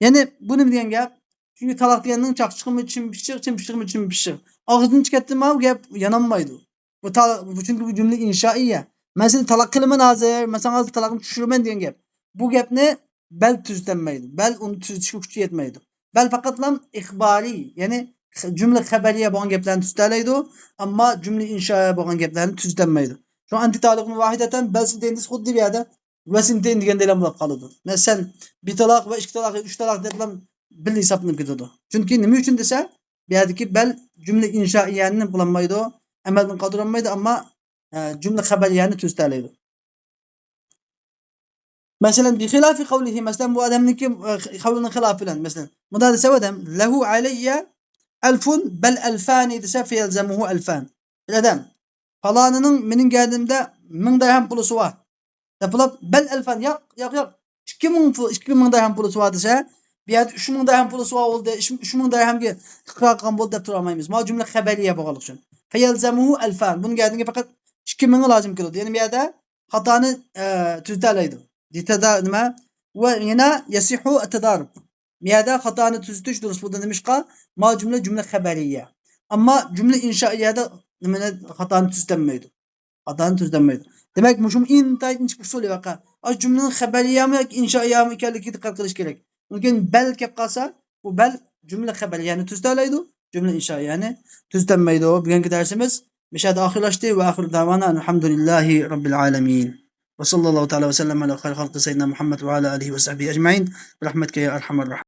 يەنى بۇ نېمە دېگەن گەپ؟ چۈنكى تالاق دېگەننىڭ چاقچىقىمۇ چىم پىششىق، چىم پىششىقىمۇ چىم پىششىق. ئاغزىدىن چىقىپ كەتتىمۇ، گەپ يانالمايدۇ. بۇ تا-، بۇ چۈنكى بۇ جۈملە ئىنشائىيە. «مەن سېنى تالاق قىلىمەن ھازىر، مەن ساڭا ھازىر تالاقنى چۈشۈرىمەن» دېگەن گەپ. بۇ گەپنى بەل تۈزىتەلمەيدۇ. بەل ئۇنى تۈزىتىشكە كۈچى يەتمەيدۇ. بەل پەقەتلا ئىخبارىي، يەنى خ-، جۈملە خەبەرىيە بولغان گەپلەرنى تۈزىتەلەيدۇ، ئەمما جۈملە ئىنشائىيە بولغان گەپلەرنى تۈزىتەلمەيدۇ. شۇڭا «ئەنتى تالىقۇن ۋاھىدەتەن بەل سىنتەين» دېسە، خۇددى بۇ يەردە ۋەسنتەين دېگەندەيلەر بولۇپ قالىدۇ. مەسىلەن، بىر تالاق ۋە ئىككى تالاق، ئۈچ تالاق دەپلا بىللە ھېسابلىنىپ كېتىدۇ. چۈنكى نېمە ئۈچۈن دېسە، بۇ يەردىكى بەل جۈملە ئىنشائىيەنى نېمە قىلالمايدۇ، ئەمەلدىن قالدۇرالمايدۇ، ئەمما، ئە، جۈملە خەبەرىيەنى تۈزىتەلەيدۇ. مەسىلەن، بىخىلافى قەۋلىھى، مەسىلەن، بۇ ئادەمنىڭكى، ئە، قەۋلىنىڭ خىلاپى بىلەن، مەسىلەن، مۇنداق دېسە، ئۇ ئادەم، لەھۇ ئەلەييە ئەلفۇن بەل ئەلفانى دېسە، فەيەلزەمۇھۇ ئەلفان. بىر ئادەم، پالانىنىڭ مېنىڭ گەدىنىمدە مىڭ دەرھەم پۇلىسى بار، دەپ بولۇپ، بەل ئەلفان، ياق، ياق، ياق، ئىككى مىڭ پۇل، ئىككى مىڭ دەرھەم پۇلىسى بار دېسە، بۇ يەردە ئۈچ مىڭ دەرھەم پۇلىسى بار بولدى، ئۈچ، ئۈچ مىڭ دەرھەمگە ئىقرار قىلغان بولدى دەپ تۇرالمايمىز. مانا جۈملە خەبەرىيە بولغانلىقى ئۈچۈن. فەيەلزەمۇھۇ ئەلفان. بۇنىڭ گەدىنىگە پەقەت ئىككى مىڭى لازىم كېلىدۇ. يەنى بۇ يەردە خاتانى، ئە، تۈزىتەلەيدۇ. دېتەدا نېمە؟ ۋە يەنە يەسىھۇ ئەتتەدارۇك. بۇ يەردە خاتانى تۈزىتىش دۇرۇس بولىدۇ. نېمىشقا؟ مانا جۈملە، جۈملە خەبەرىيە. ئەمما جۈملە ئىنشائىيەدە نېمىنى، خاتانى تۈزىتەلمەيدۇ. خاتانى تۈزىتەلمەيدۇ. دېمەك، مۇشۇ ئىنتايىن ئىنچىكە ئۇسۇلى ۋەقە. ئاشۇ جۈملىنىڭ خەبەرىيەمۇ ياكى ئىنشائىيەمۇ ئىكەنلىكىگە دىققەت قىلىش كېرەك. لېكىن بەل كەپ قالسا، بۇ بەل جۈملە خەبەرىيەنى تۈزىتەلەيدۇ، جۈملە ئىنشائىيەنى تۈزىتەلمەيدۇ. بۈگۈنكى دەرسىمىز مۇشۇ يەردە ئاخىرلاشتى. ۋە ئاخىرۇ دەۋانا ئەلھەمدۇلىللاھى رەببىل ئالەمىن. ۋە ساللاللاھۇ تەئالە ۋە سەللەم ئەلا خەيرى خەلقى سەييىدىنا مۇھەممەد ۋە ئەلا ئالىھى ۋە سەھبىھى ئەجمەئىن. بىرەھمەتىكە يا ئەرھەمەر راھىمىن.